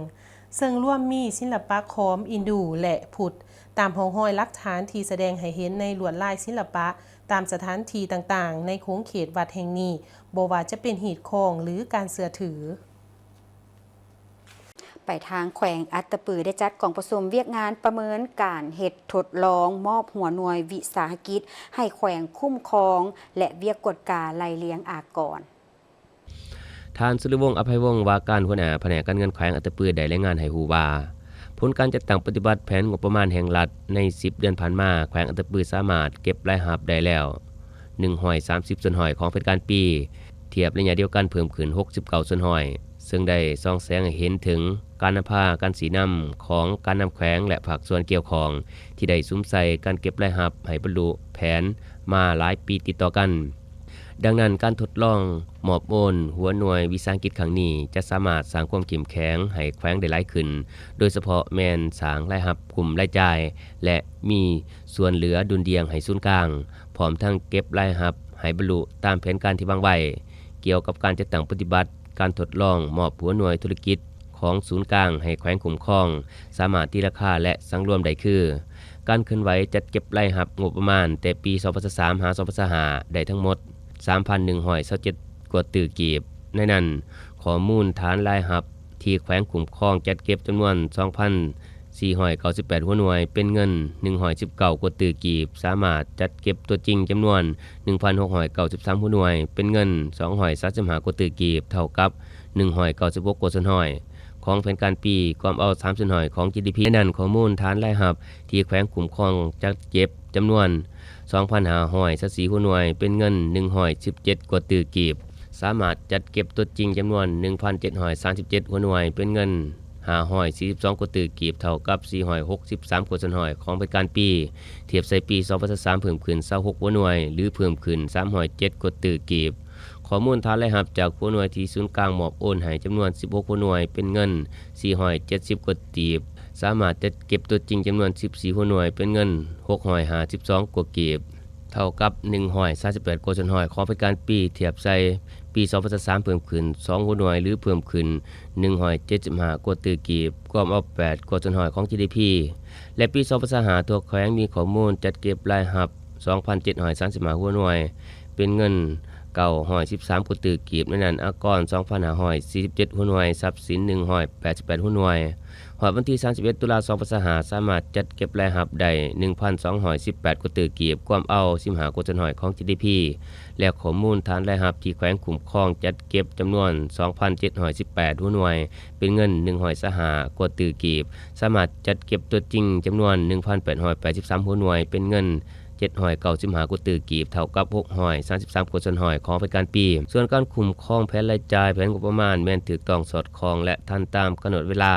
ເຊິ່ງລວມມີສິລະປະຂອມ, ອິນດູ ແລະ ພຸດ, ຕາມຮ່ອງຮອຍຫຼັກຖານທີ່ສະແດງໃຫ້ເຫັນໃນລວດລາຍສິລະປະຕາມສະຖານທີ່ຕ່າງໆໃນຂົງເຂດວັດແຫ່ງນີ້, ບໍ່ວ່າຈະເປັນຮີດຄອງ ຫຼື ການເຊື່ອຖື. ໄປທາງແຂວງອັດຕະປື ໄດ້ຈັດກອງປະຊຸມວຽກງານປະເມີນການເຮັດທົດລອງມອບຫົວໜ່ວຍວິສາຫະກິດໃຫ້ແຂວງຄຸ້ມຄອງ ແລະ ວຽກກວດກາໄລ່ລຽງອາກອນ. ທ່ານ ສຸລິວົງ ອະໄພວົງ ວ່າການຫົວໜ້າພະແນກການເງິນແຂວງອັດຕະປື ໄດ້ລາຍງານໃຫ້ຮູ້ວ່າ, ຜົນການຈັດຕັ້ງປະຕິບັດແຜນງົບປະມານແຫ່ງລັດໃນສິບເດືອນຜ່ານມາ, ແຂວງອັດຕະປືສາມາດເກັບລາຍຮັບໄດ້ແລ້ວ ໜຶ່ງຮ້ອຍສາມສິບສ່ວນຮ້ອຍຂອງແຜນການປີ, ທຽບໄລຍະດຽວກັນເພີ່ມຂຶ້ນຫົກສິບເກົ້າສ່ວນຮ້ອຍ, ເຊິ່ງໄດ້ສ່ອງແສງໃຫ້ເຫັນເຖິງການນຳພາການຊີ້ນຳຂອງການນຳແຂວງ ແລະ ພາກສ່ວນກ່ຽວຂ້ອງ ທີ່ໄດ້ສຸມໃສ່ການເກັບລາຍຮັບໃຫ້ບັນລຸແຜນມາຫຼາຍປີຕິດຕໍ່ກັນ. ດັ່ງນັ້ນ, ການທົດລອງມອບໂອນຫົວໜ່ວຍວິສາຫະກິດຄັ້ງນີ້ ຈະສາມາດສ້າງຄວາມເຂັ້ມແຂງໃຫ້ແຂວງໄດ້ຫຼາຍຂຶ້ນ, ໂດຍສະເພາະແມ່ນສ້າງລາຍຮັບ, ຄຸ້ມລາຍຈ່າຍ ແລະ ມີສ່ວນເຫຼືອດຸນດ່ຽງໃຫ້ສູນກາງ, ພ້ອມທັງເກັບລາຍຮັບໃຫ້ບັນລຸຕາມແຜນການທີ່ວາງໄວ້. ກ່ຽວກັບການຈັດຕັ້ງປະຕິບັດ ການທົດລອງມອບຫົວໜ່ວຍທຸລະກິດຂອງສູນກາງໃຫ້ແຂວງຄຸ້ມຄອງ ສາມາດຕີລາຄາ ແລະ ສັງລວມໄດ້ຄື ການເຄື່ອນໄຫວຈັດເກັບລາຍຮັບງົບປະມານແຕ່ປີສອງພັນຊາວສາມ ຫາ ສອງພັນຊາວຫ້າ ໄດ້ທັງໝົດສາມພັນໜຶ່ງຮ້ອຍຊາວເຈັດກວ່າຕື້ກີບ. ໃນນັ້ນ, ຂໍ້ມູນຖານລາຍຮັບທີ່ແຂວງຄຸ້ມຄອງຈັດເກັບຈຳນວນສອງພັນສີ່ຮ້ອຍເກົ້າສິບແປດຫົວໜ່ວຍ ເປັນເງິນໜຶ່ງຮ້ອຍສິບເກົ້າກວ່າຕື້ກີບ, ສາມາດຈັດເກັບຕົວຈິງຈຳນວນໜຶ່ງພັນຫົກຮ້ອຍເກົ້າສິບສາມຫົວໜ່ວຍ ເປັນເງິນສອງຮ້ອຍສາມສິບຫ້າກວ່າຕື້ກີບ, ເທົ່າກັບໜຶ່ງຮ້ອຍເກົ້າສິບຫົກກວ່າສ່ວນຮ້ອຍຂອງແຜນການປີ, ກວມເອົາສາມສ່ວນຮ້ອຍຂອງ ຈີດີພີ. ໃນນັ້ນ, ຂໍ້ມູນຖານລາຍຮັບທີ່ແຂວງຄຸ້ມຄອງຈັດເກັບຈຳນວນສອງພັນຫ້າຮ້ອຍຊາວສີ່ຫົວໜ່ວຍ ເປັນເງິນໜຶ່ງຮ້ອຍສິບເຈັດກວ່າຕື້ກີບ, ສາມາດຈັດເກັບຕົວຈິງຈຳນວນໜຶ່ງພັນເຈັດຮ້ອຍສາມສິບເຈັດຫົວໜ່ວຍ ເປັນເງິນຫ້າຮ້ອຍສີ່ສິບສອງກວ່າຕື້ກີບ, ເທົ່າກັບສີ່ຮ້ອຍຫົກສິບສາມກວ່າສ່ວນຮ້ອຍຂອງແຜນການປີ, ທຽບໃສ່ປີສອງພັນຊາວສາມເພີ່ມຂຶ້ນຊາວຫົກຫົວໜ່ວຍ ຫຼື ເພີ່ມຂຶ້ນສາມຮ້ອຍເຈັດກວ່າຕື້ກີບ. ຂໍ້ມູນຖານລາຍຮັບຈາກຫົວໜ່ວຍທີ່ສູນກາງມອບໂອນໃຫ້ຈຳນວນສິບຫົກຫົວໜ່ວຍ ເປັນເງິນສີ່ຮ້ອຍເຈັດສິບກວ່າກີບ, ສາມາດຈັດເກັບຕົວຈິງຈຳນວນສິບສີ່ຫົວໜ່ວຍ ເປັນເງິນຫົກຮ້ອຍຫ້າສິບສອງກວ່າກີບ, ເທົ່າກັບໜຶ່ງຮ້ອຍສາມສິບແປດກວ່າສ່ວນຮ້ອຍຂອງແຜນການປີ, ທຽບໃສ່ປີສອງພັນຊາວສາມເພີ່ມຂຶ້ນສອງຫົວໜ່ວຍ ຫຼື ເພີ່ມຂຶ້ນໜຶ່ງຮ້ອຍເຈັດສິບຫ້າກວ່າຕື້ກີບ, ກວມເອົາແປດກວ່າສ່ວນຮ້ອຍຂອງ ຈີດີພີ. ແລະ ປີສອງພັນຊາວຫ້າ ທົ່ວແຂວງມີຂໍ້ມູນຈັດເກັບລາຍຮັບສອງພັນເຈັດຮ້ອຍສາມສິບຫ້າຫົວໜ່ວຍ ເປັນເງິນເກົ້າຮ້ອຍສິບສາມກວ່າຕື້ກີບ, ໃນນັ້ນອາກອນສອງພັນຫ້າຮ້ອຍສີ່ສິບເຈັດຫົວໜ່ວຍ, ຊັບສິນໜຶ່ງຮ້ອຍແປດສິບແປດຫົວໜ່ວຍ. ຮອດວັນທີສາມສິບເອັດ ຕຸລາ ສອງພັນຊາວຫ້າ ສາມາດຈັດເກັບລາຍຮັບໄດ້ໜຶ່ງພັນສອງຮ້ອຍສິບແປດກວ່າຕື້ກີບ, ກວມເອົາສິບຫ້າກວ່າສ່ວນຮ້ອຍຂອງ ຈີດີພີ ແລະ ຂໍ້ມູນຖານລາຍຮັບທີ່ແຂວງຄຸ້ມຄອງຈັດເກັບຈຳນວນສອງພັນເຈັດຮ້ອຍສິບແປດຫົວໜ່ວຍ ເປັນເງິນໜຶ່ງຮ້ອຍຊາວຫ້າກວ່າຕື້ກີບ, ສາມາດຈັດເກັບຕົວຈິງຈຳນວນໜຶ່ງພັນແປດຮ້ອຍແປດສິບສາມຫົວໜ່ວຍ ເປັນເງິນເຈັດຮ້ອຍເກົ້າສິບຫ້າກວ່າຕື້ກີບ, ເທົ່າກັບຫົກຮ້ອຍສາມສິບສາມກວ່າສ່ວນຮ້ອຍຂອງແຜນການປີ. ສ່ວນການຄຸ້ມຄອງແຜນລາຍຈ່າຍ, ແຜນງົບປະມານ ແມ່ນຖືກຕ້ອງສອດຄ່ອງ ແລະ ທັນຕາມກຳນົດເວລາ.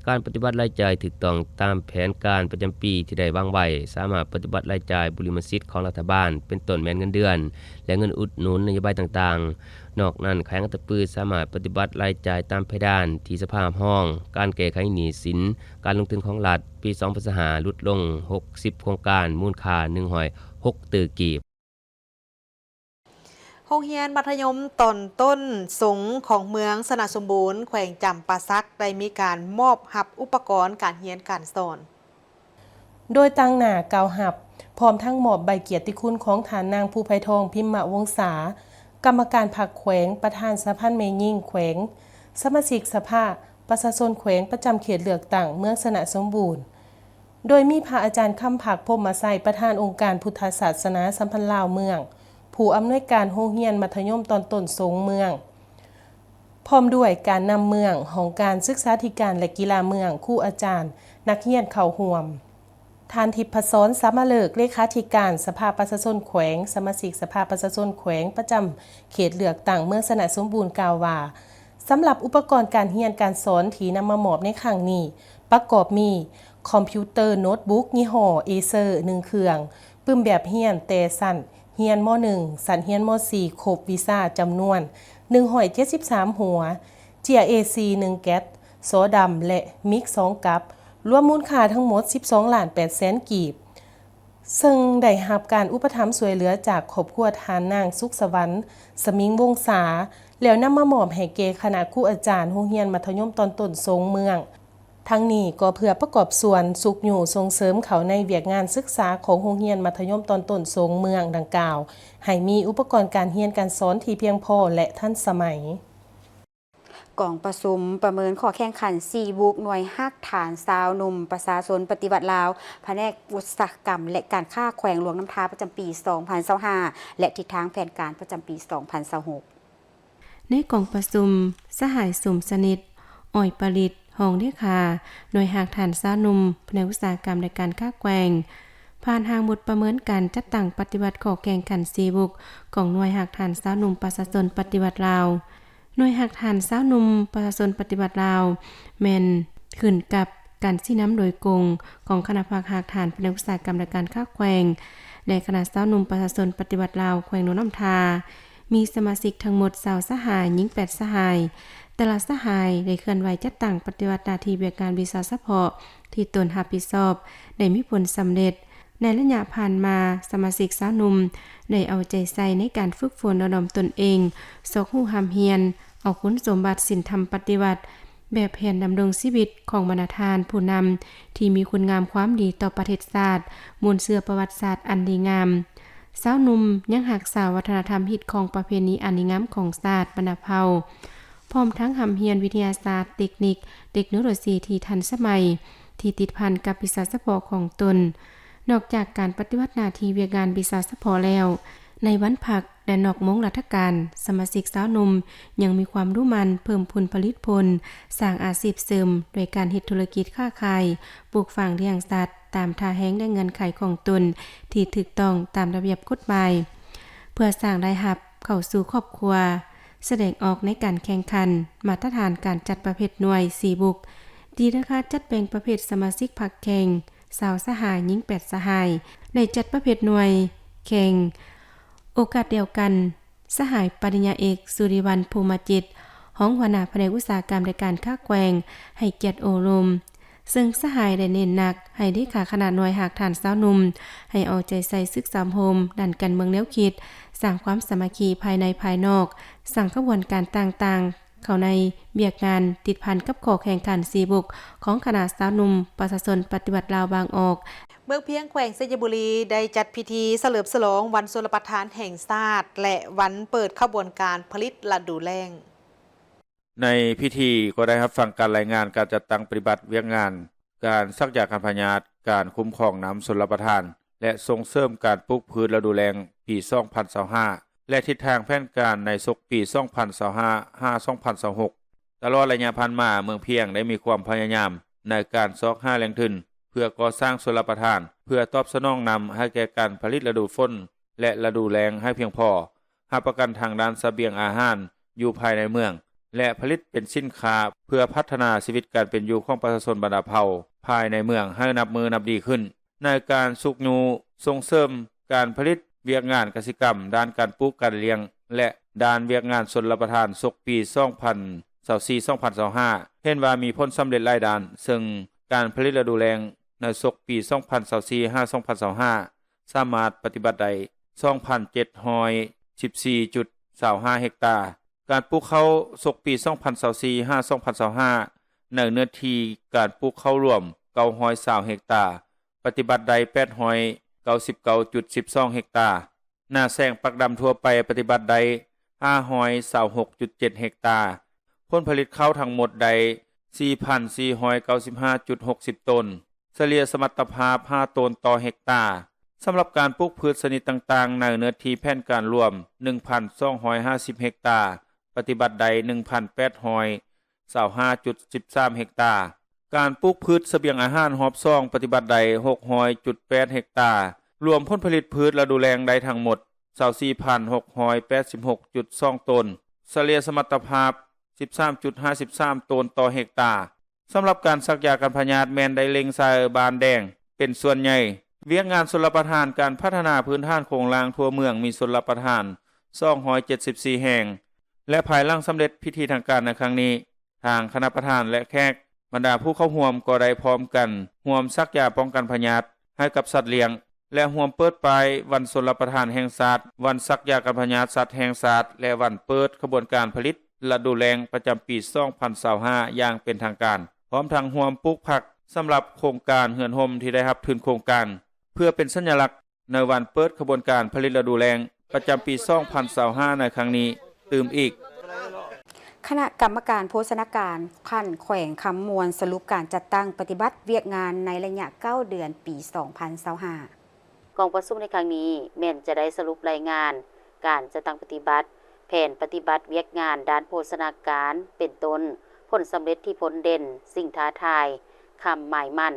ການປະຕິບັດລາຍຈ່າຍຖືກຕ້ອງຕາມແຜນການປະຈຳປີທີ່ໄດ້ວາງໄວ້, ສາມາດປະຕິບັດລາຍຈ່າຍບຸລິມະສິດຂອງລັດຖະບານ, ເປັນຕົ້ນແມ່ນເງິນເດືອນ ແລະ ເງິນອຸດໜູນນະໂຍບາຍຕ່າງໆ. ນອກນັ້ນ, ແຂວງອັດຕະປືສາມາດປະຕິບັດລາຍຈ່າຍຕາມເພດານທີ່ສະພາຮັບຮອງການແກ້ໄຂໜີ້ສິນການລົງທຶນຂອງລັດ, ປີສອງພັນຊາວຫ້າ ຫຼຸດລົງຫົກສິບໂຄງການ, ມູນຄ່າໜຶ່ງຮ້ອຍຫົກຕື້ກີບ. ໂຮງຮຽນມັດທະຍົມຕອນຕົ້ນສົງຂອງເມືອງຊະນະສົມບູນ ແຂວງຈຳປາສັກ ໄດ້ມີການມອບຮັບອຸປະກອນການຮຽນການສອນ. ໂດຍຕາງໜ້າກ່າວຮັບ, ພ້ອມທັງມອບໃບກຽດຕິຄຸນຂອງທ່ານນາງ ພູໄພທອງ ພິມມະວົງສາ, ກຳມະການພັກແຂວງ, ປະທານສະຫະພັນແມ່ຍິງແຂວງ, ສະມາຊິກສະພາປະຊາຊົນແຂວງ ປະຈຳເຂດເລືອກຕັ້ງເມືອງຊະນະສົມບູນ, ໂດຍມີພະອາຈານ ຄຳພັກ ພົມມະໄຊ, ປະທານອົງການພຸດທະສາສະໜາສຳພັນລາວເມືອງ, ຜູ້ອຳນວຍການໂຮງຮຽນມັດທະຍົມຕອນຕົ້ນສົງເມືອງ, ພ້ອມດ້ວຍການນຳເມືອງ, ຫ້ອງການສຶກສາທິການ ແລະ ກິລາເມືອງ, ຄູອາຈານ, ນັກຮຽນເຂົ້າຮ່ວມ. ທ່ານ ທິບພະສອນ ສາມາເລີກ, ເລຂາທິການສະພາປະຊາຊົນແຂວງ, ສະມາຊິກສະພາປະຊາຊົນແຂວງ ປະຈຳເຂດເລືອກຕັ້ງເມືອງຊະນະສົມບູນ ກ່າວວ່າ, ສຳລັບອຸປະກອນການຮຽນການສອນທີ່ນຳມາມອບໃນຄັ້ງນີ້ ປະກອບມີ ຄອມພິວເຕີໂນ້ດບຸກຍີ່ຫໍ້ເອເຊີ ໜຶ່ງເຄື່ອງ, ປຶ້ມແບບຮຽນແຕ່ຊັ້ນຮຽນ ມໍໜຶ່ງ ຊັ້ນຮຽນ ມໍສີ່ ຄົບວິຊາຈຳນວນໜຶ່ງຮ້ອຍເຈັດສິບສາມຫົວ, ເຈ້ຍເອສີ່ໜຶ່ງແກັດ, ສໍດຳ ແລະ ມິກສອງກັບ, ລວມມູນຄ່າທັງໝົດສິບສອງລ້ານແປດແສນກີບ. ເຊິ່ງໄດ້ຮັບການອຸປະຖຳຊ່ວຍເຫຼືອຈາກຄອບຄົວທ່ານນາງ ສຸກສະຫວັນ ສະມິງວົງສາ ແລ້ວນຳມາມອບໃຫ້ແກ່ຄະນະຄູອາຈານໂຮງຮຽນມັດທະຍົມຕອນຕົ້ນສົງເມືອງ, ທັງນີ້ກໍເພື່ອປະກອບສ່ວນຊຸກຍູ້ສົ່ງເສີມເຂົ້າໃນວຽກງານສຶກສາຂອງໂຮງຮຽນມັດທະຍົມຕອນຕົ້ນສົງເມືອງດັ່ງກ່າວ ໃຫ້ມີອຸປະກອນການຮຽນການສອນທີ່ພຽງພໍ ແລະ ທັນສະໄໝ. ກອງປະຊຸມປະເມີນຂໍ້ແຂ່ງຂັນ ຊີບຸກ ໜ່ວຍຮາກຖານຊາວໜຸ່ມປະຊາຊົນປະຕິວັດລາວ ພະແນກອຸດສາຫະກຳ ແລະ ການຄ້າແຂວງຫຼວງນ້ຳທາ ປະຈຳປີສອງພັນຊາວຫ້າ ແລະ ທິດທາງແຜນການປະຈຳປີສອງພັນຊາວຫົກ. ໃນກອງປະຊຸມ, ສະຫາຍ ສົມສະໜິດ ອອຍປະລິດ ຮອງເລຂາ ໜ່ວຍຮາກຖານຊາວໜຸ່ມ ພະແນກອຸດສາຫະກຳ ແລະ ການຄ້າແຂວງ ຜ່ານຮ່າງບົດປະເມີນການຈັດຕັ້ງປະຕິບັດຂໍ້ແຂ່ງຂັນຊີບຸກ ຂອງໜ່ວຍຮາກຖານຊາວໜຸ່ມປະຊາຊົນປະຕິວັດລາວ. ໜ່ວຍຮາກຖານຊາວໜຸ່ມປະຊາຊົນປະຕິວັດລາວ ແມ່ນຂຶ້ນກັບການຊີ້ນຳໂດຍກົງຂອງຄະນະພັກຮາກຖານພະແນກອຸດສາຫະກຳ ແລະ ການຄ້າແຂວງ ແລະ ຄະນະຊາວໜຸ່ມປະຊາຊົນປະຕິວັດລາວແຂວງຫຼວງນ້ຳທາ ມີສະມາຊິກທັງໝົດຊາວສະຫາຍ, ຍິງແປດສະຫາຍ. ແຕ່ລະສະຫາຍໄດ້ເຄື່ອນໄຫວຈັດຕັ້ງປະຕິບັດໜ້າທີ່ວຽກງານວິຊາສະເພາະທີ່ຕົນຮັບຜິດຊອບ ໄດ້ມີຜົນສຳເລັດ. ໃນໄລຍະຜ່ານມາ, ສະມາຊິກຊາວໜຸ່ມໄດ້ເອົາໃຈໃສ່ໃນການຝຶກຝົນຫຼໍ່ຫຼອມຕົນເອງ, ຊອກຮູ້ຮ່ຳຮຽນ, ເອົາຄຸນສົມບັດສິນທຳປະຕິວັດ ແບບແຜນດຳລົງຊີວິດຂອງບັນດາທ່ານຜູ້ນຳທີ່ມີຄຸນງາມຄວາມດີຕໍ່ປະເທດຊາດ, ມູນເຊື້ອປະຫວັດສາດອັນດີງາມ. ຊາວໜຸ່ມຍັງຮັກສາວັດທະນະທຳຮີດຄອງປະເພນີອັນດີງາມຂອງຊາດບັນດາເຜົ່າ, ພ້ອມທັງຮ່ຳຮຽນວິທະຍາສາດ, ເຕັກນິກ, ເຕັກໂນໂລຊີທີ່ທັນສະໄໝ ທີ່ຕິດພັນກັບວິຊາສະເພາະຂອງຕົນ. ນອກຈາກການປະຕິບັດໜ້າທີ່ວຽກງານວິຊາສະເພາະແລ້ວ, ໃນວັນພັກ ແລະ ນອກໂມງລັດຖະການ, ສະມາຊິກຊາວໜຸ່ມຍັງມີຄວາມດຸໝັ່ນເພີ່ມພູນຜະລິດຜົນ, ສ້າງອາຊີບເສີມດ້ວຍການເຮັດທຸລະກິດຄ້າຂາຍ, ປູກຝັງລ້ຽງສັດຕາມທ່າແຮງ ແລະ ເງື່ອນໄຂຂອງຕົນທີ່ຖືກຕ້ອງຕາມລະບຽບກົດໝາຍ ເພື່ອສ້າງລາຍຮັບເຂົ້າສູ່ຄອບຄົວ, ສະແດງອອກໃນການແຂ່ງຂັນມາດຕະຖານການຈັດປະເພດໜ່ວຍຊີບຸກ ຕີລາຄາຈັດແບ່ງປະເພດສະມາຊິກພັກແຂ່ງ ຊາວສະຫາຍ, ຍິງແປດສະຫາຍ ໄດ້ຈັດປະເພດໜ່ວຍແຂ່ງ. ໂອກາດດຽວກັນ, ສະຫາຍປະລິນຍາເອກ ສຸລິວັນ ພູມະຈິດ ຮອງຫົວໜ້າພະແນກອຸດສາຫະກຳ ແລະ ການຄ້າແຂວງ ໃຫ້ກຽດໂອ້ລົມ, ເຊິ່ງສະຫາຍໄດ້ເນັ້ນໜັກໃຫ້ເລຂາຄະນະໜ່ວຍຮາກຖານຊາວໜຸ່ມ ໃຫ້ເອົາໃຈໃສ່ສຶກສາອົບຮົມດ້ານການເມືອງແນວຄິດ, ສ້າງຄວາມສາມັກຄີພາຍໃນພາຍນອກ, ສ້າງຂະບວນການຕ່າງໆ ເຂົ້າໃນວຽກງານຕິດພັນກັບຂໍ້ແຂ່ງຂັນຊີບຸກຂອງຄະນະຊາວໜຸ່ມປະຊາຊົນປະຕິວັດລາວບາງອອກ. ເມືອງພຽງ ແຂວງໄຊຍະບູລີ ໄດ້ຈັດພິທີສະເຫຼີມສະຫຼອງວັນຊົນລະປະທານແຫ່ງຊາດ ແລະ ວັນເປີດຂະບວນການຜະລິດລະດູແລ້ງ. ໃນພິທີກໍໄດ້ຮັບຟັງການລາຍງານການຈັດຕັ້ງປະຕິບັດວຽກງານການສັກຢາກັນພະຍາດ, ການຄຸ້ມຄອງນ້ຳຊົນລະປະທານ ແລະ ສົ່ງເສີມການປູກພືດລະດູແລ້ງປີສອງພັນຊາວຫ້າ ແລະ ທິດທາງແຜນການໃນສົກປີສອງພັນຊາວຫ້າ ຫາ ສອງພັນຊາວຫົກ. ຕະຫຼອດໄລຍະຜ່ານມາ, ເມືອງພຽງໄດ້ມີຄວາມພະຍາຍາມໃນການຊອກຫາແຫຼ່ງທຶນເພື່ອກໍ່ສ້າງຊົນລະປະທານ ເພື່ອຕອບສະໜອງນ້ຳໃຫ້ແກ່ການຜະລິດລະດູຝົນ ແລະ ລະດູແລ້ງໃຫ້ພຽງພໍ, ຮັບປະກັນທາງດ້ານສະບຽງອາຫານຢູ່ພາຍໃນເມືອງ ແລະ ຜະລິດເປັນສິນຄ້າເພື່ອພັດທະນາຊີວິດການເປັນຢູ່ຂອງປະຊາຊົນບັນດາເຜົ່າພາຍໃນເມືອງໃຫ້ນັບມື້ນັບດີຂຶ້ນ. ໃນການຊຸກຍູ້ສົ່ງເສີມການຜະລິດວຽກງານກະສິກຳ, ດ້ານການປູກການລ້ຽງ ແລະ ດ້ານວຽກງານຊົນລະປະທານສົກປີສອງພັນຊາວສີ່ ສອງພັນຊາວຫ້າ ເຫັນວ່າມີຜົນສຳເລັດຫຼາຍດ້ານ, ເຊິ່ງການຜະລິດລະດູແລ້ງໃນສົກປີສອງພັນຊາວສີ່ ຫາ ສອງພັນຊາວຫ້າ ສາມາດປະຕິບັດໄດ້ສອງພັນເຈັດຮ້ອຍສິບສີ່ຈຸດຊາວຫ້າເຮັກຕາ. ການປູກເຂົ້າສົກປີສອງພັນຊາວສີ່ ຫາ ສອງພັນຊາວຫ້າ ໃນເນື້ອທີ່ການປູກເຂົ້າລວມເກົ້າຮ້ອຍຊາວເຮັກຕາ, ປະຕິບັດໄດ້ແປດຮ້ອຍເກົ້າສິບເກົ້າຈຸດສິບສອງເຮັກຕາ. ນາແຊງປັກດຳທົ່ວໄປປະຕິບັດໄດ້ຫ້າຮ້ອຍຊາວຫົກຈຸດເຈັດເຮັກຕາ. ຜົນຜະລິດເຂົ້າທັງໝົດໄດ້ສີ່ພັນສີ່ຮ້ອຍເກົ້າສິບຫ້າຈຸດຫົກສິບໂຕນ, ສະເລ່ຍສະມັດຕະພາບຫ້າໂຕນຕໍ່ເຮັກຕາ. ສຳລັບການປູກພືດຊະນິດຕ່າງໆ ໃນເນື້ອທີ່ແຜນການລວມໜຶ່ງພັນສອງຮ້ອຍຫ້າສິບເຮັກຕາ, ປະຕິບັດໄດ້ໜຶ່ງພັນແປດຮ້ອຍຊາວຫ້າຈຸດສິບສາມເຮັກຕາ. ການປູກພືດສະບຽງອາຫານຮອບສອງ ປະຕິບັດໄດ້ຫົກຮ້ອຍຈຸດແປດເຮັກຕາ. ລວມຜົນຜະລິດພືດລະດູແລ້ງໄດ້ທັງໝົດຊາວສີ່ພັນຫົກຮ້ອຍແປດສິບຫົກຈຸດສອງໂຕນ, ສະເລ່ຍສະມັດຕະພາບສິບສາມຈຸດຫ້າສິບສາມໂຕນຕໍ່ເຮັກຕາ. ສຳລັບການສັກຢາກັນພະຍາດແມ່ນໄດ້ເລັ່ງໃສ່ບ້ານແດງເປັນສ່ວນໃຫຍ່. ວຽກງານຊົນລະປະທານ, ການພັດທະນາພື້ນຖານໂຄງລ່າງທົ່ວເມືອງມີຊົນລະປະທານສອງຮ້ອຍເຈັດສິບສີ່ແຫ່ງ ແລະ ພາຍຫຼັງສຳເລັດພິທີທາງການໃນຄັ້ງນີ້, ທາງຄະນະປະທານ ແລະ ແຂກ, ບັນດາຜູ້ເຂົ້າຮ່ວມກໍໄດ້ພ້ອມກັນຮ່ວມສັກຢາປ້ອງກັນພະຍາດໃຫ້ກັບສັດລ້ຽງ ແລະ ຮ່ວມເປີດປ້າຍວັນຊົນລະປະທານແຫ່ງຊາດ, ວັນສັກຢາກັນພະຍາດສັດແຫ່ງຊາດ ແລະ ວັນເປີດຂະບວນການຜະລິດລະດູແລ້ງປະຈຳປີສອງພັນຊາວຫ້າ ຢ່າງເປັນທາງການ. ພ້ອມທັງຮ່ວມປູກຜັກສຳລັບໂຄງການເຮືອນຮົ່ມທີ່ໄດ້ຮັບທຶນໂຄງການ ເພື່ອເປັນສັນຍະລັກໃນວັນເປີດຂະບວນການຜະລິດລະດູແລ້ງ ປະຈຳປີສອງພັນຊາວຫ້າໃນຄັ້ງນີ້ຕື່ມອີກ. ຄະນະກຳມະການໂພຊະນາການຂັ້ນແຂວງຄຳມ່ວນສະຫຼຸບການຈັດຕັ້ງປະຕິບັດວຽກງານໃນໄລຍະເກົ້າເດືອນປີສອງພັນຊາວຫ້າ. ກອງປະຊຸມໃນຄັ້ງນີ້ແມ່ນຈະໄດ້ສະຫຼຸບລາຍງານການຈັດຕັ້ງປະຕິບັດແຜນປະຕິບັດວຽກງານດ້ານໂພຊະນາການ ເປັນຕົ້ນ ຜົນສຳເລັດທີ່ພົ້ນເດັ່ນ, ສິ່ງທ້າທາຍ, ຄຳໝາຍໝັ້ນ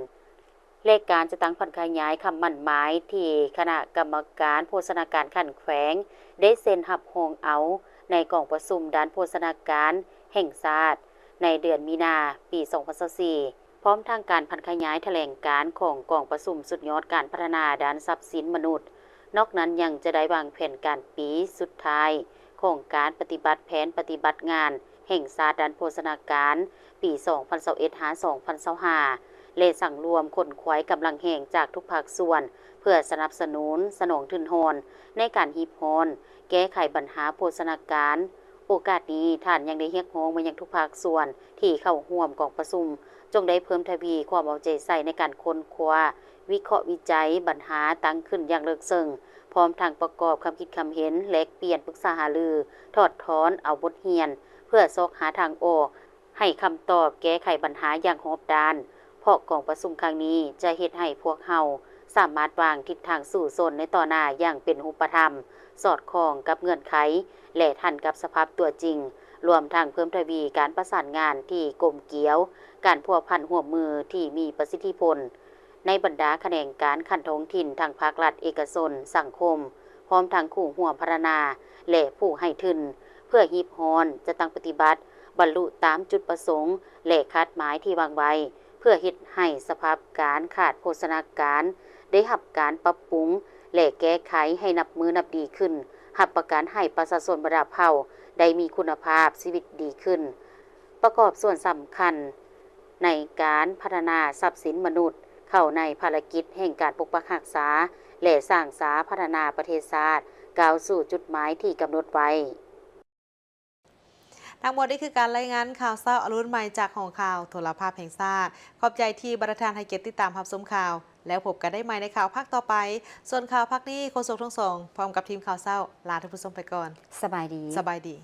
ແລະ ການຈັດຕັ້ງຜັນຂະຫຍາຍຄຳໝັ້ນໝາຍທີ່ຄະນະກຳມະການໂພຊະນາການຂັ້ນແຂວງໄດ້ເຊັນຮັບຮອງເອົາໃນກອງປະຊຸມດ້ານໂພຊະນາການແຫ່ງຊາດໃນເດືອນມີນາປີສອງພັນຊາວສີ່ ພ້ອມທັງການຜັນຂະຫຍາຍຖະແຫຼງການຂອງກອງປະຊຸມສຸດຍອດການພັດທະນາດ້ານຊັບສິນມະນຸດ. ນອກນັ້ນຍັງຈະໄດ້ວາງແຜນການປີສຸດທ້າຍຂອງການປະຕິບັດແຜນປະຕິບັດງານແຫ່ງຊາດດ້ານໂພຊະນາການ ປີສອງພັນຊາວເອັດ ຫາ ສອງພັນຊາວຫ້າ ແລະ ສັງລວມຂົນຂວາຍກຳລັງແຮງຈາກທຸກພາກສ່ວນ ເພື່ອສະໜັບສະໜູນສະໜອງທຶນຮ່ອນໃນການຮີບຮ້ອນແກ້ໄຂບັນຫາໂພຊະນາການ. ໂອກາດນີ້ ທ່ານຍັງໄດ້ຮຽກຮ້ອງມາຍັງທຸກພາກສ່ວນທີ່ເຂົ້າຮ່ວມກອງປະຊຸມ ຈົ່ງໄດ້ເພີ່ມທະວີຄວາມເອົາໃຈໃສ່ໃນການຄົ້ນຄວ້າ, ວິເຄາະວິໄຈບັນຫາຕັ້ງຂຶ້ນຢ່າງເລິກເຊິ່ງ, ພ້ອມທັງປະກອບຄຳຄິດຄຳເຫັນ, ແລກປ່ຽນປຶກສາຫາລື, ຖອດຖອນເອົາບົດຮຽນ ເພື່ອຊອກຫາທາງອອກ ໃຫ້ຄຳຕອບແກ້ໄຂບັນຫາຢ່າງຮອບດ້ານ, ເພາະກອງປະຊຸມຄັ້ງນີ້ຈະເຮັດໃຫ້ພວກເຮົາສາມາດວາງທິດທາງສູ້ຊົນໃນຕໍ່ໜ້າຢ່າງເປັນຮູບປະທຳ, ສອດຄ່ອງກັບເງື່ອນໄຂ ແລະ ທັນກັບສະພາບຕົວຈິງ, ລວມທັງເພີ່ມທະວີການປະສານງານທີ່ກົມກຽວ, ການພົວພັນຮ່ວມມືທີ່ມີປະສິດທິຜົນ ໃນບັນດາຂະແໜງການຂັ້ນທ້ອງຖິ່ນ ທັງພາກລັດ, ເອກະຊົນ, ສັງຄົມ, ພ້ອມທັງຄູ່ຮ່ວມພັດທະນາ ແລະ ຜູ້ໃຫ້ທຶນ ເພື່ອຮີບຮ້ອນ, ຈັດຕັ້ງປະຕິບັດ, ບັນລຸຕາມຈຸດປະສົງ ແລະ ຄາດໝາຍທີ່ວາງໄວ້, ເພື່ອເຮັດໃຫ້ສະພາບການຂາດໂພຊະນາການໄດ້ຮັບການປັບປຸງ ແລະ ແກ້ໄຂໃຫ້ນັບມື້ນັບດີຂຶ້ນ, ຮັບປະກັນໃຫ້ປະຊາຊົນບັນດາເຜົ່າໄດ້ມີຄຸນນະພາບຊີວິດດີຂຶ້ນ, ປະກອບສ່ວນສຳຄັນໃນການພັດທະນາຊັບສິນມະນຸດ ເຂົ້າໃນພາລະກິດແຫ່ງການປົກປັກຮັກສາ ແລະ ສ້າງສາພັດທະນາປະເທດຊາດ ກ້າວສູ່ຈຸດໝາຍທີ່ກຳນົດໄວ້. ທັງໝົດນີ້ຄືການລາຍງານຂ່າວເຊົ້າອະລຸນໃໝ່ຈາກຫ້ອງຂ່າວໂທລະພາບແຫ່ງຊາດ. ຂອບໃຈທີ່ບັນດາທ່ານໃຫ້ກຽດຕິດຕາມຮັບຊົມຂ່າວ. ແລ້ວພົບກັນໄດ້ໃໝ່ໃນຂ່າວພາກຕໍ່ໄປ. ສ່ວນຂ່າວພາກນີ້ ໂຄສົກທັງສອງ ພ້ອມກັບທີມຂ່າວເຊົ້າ ລາທ່ານຜູ້ຊົມໄປກ່ອນ. ສະບາຍດີ. ສະບາຍດີ.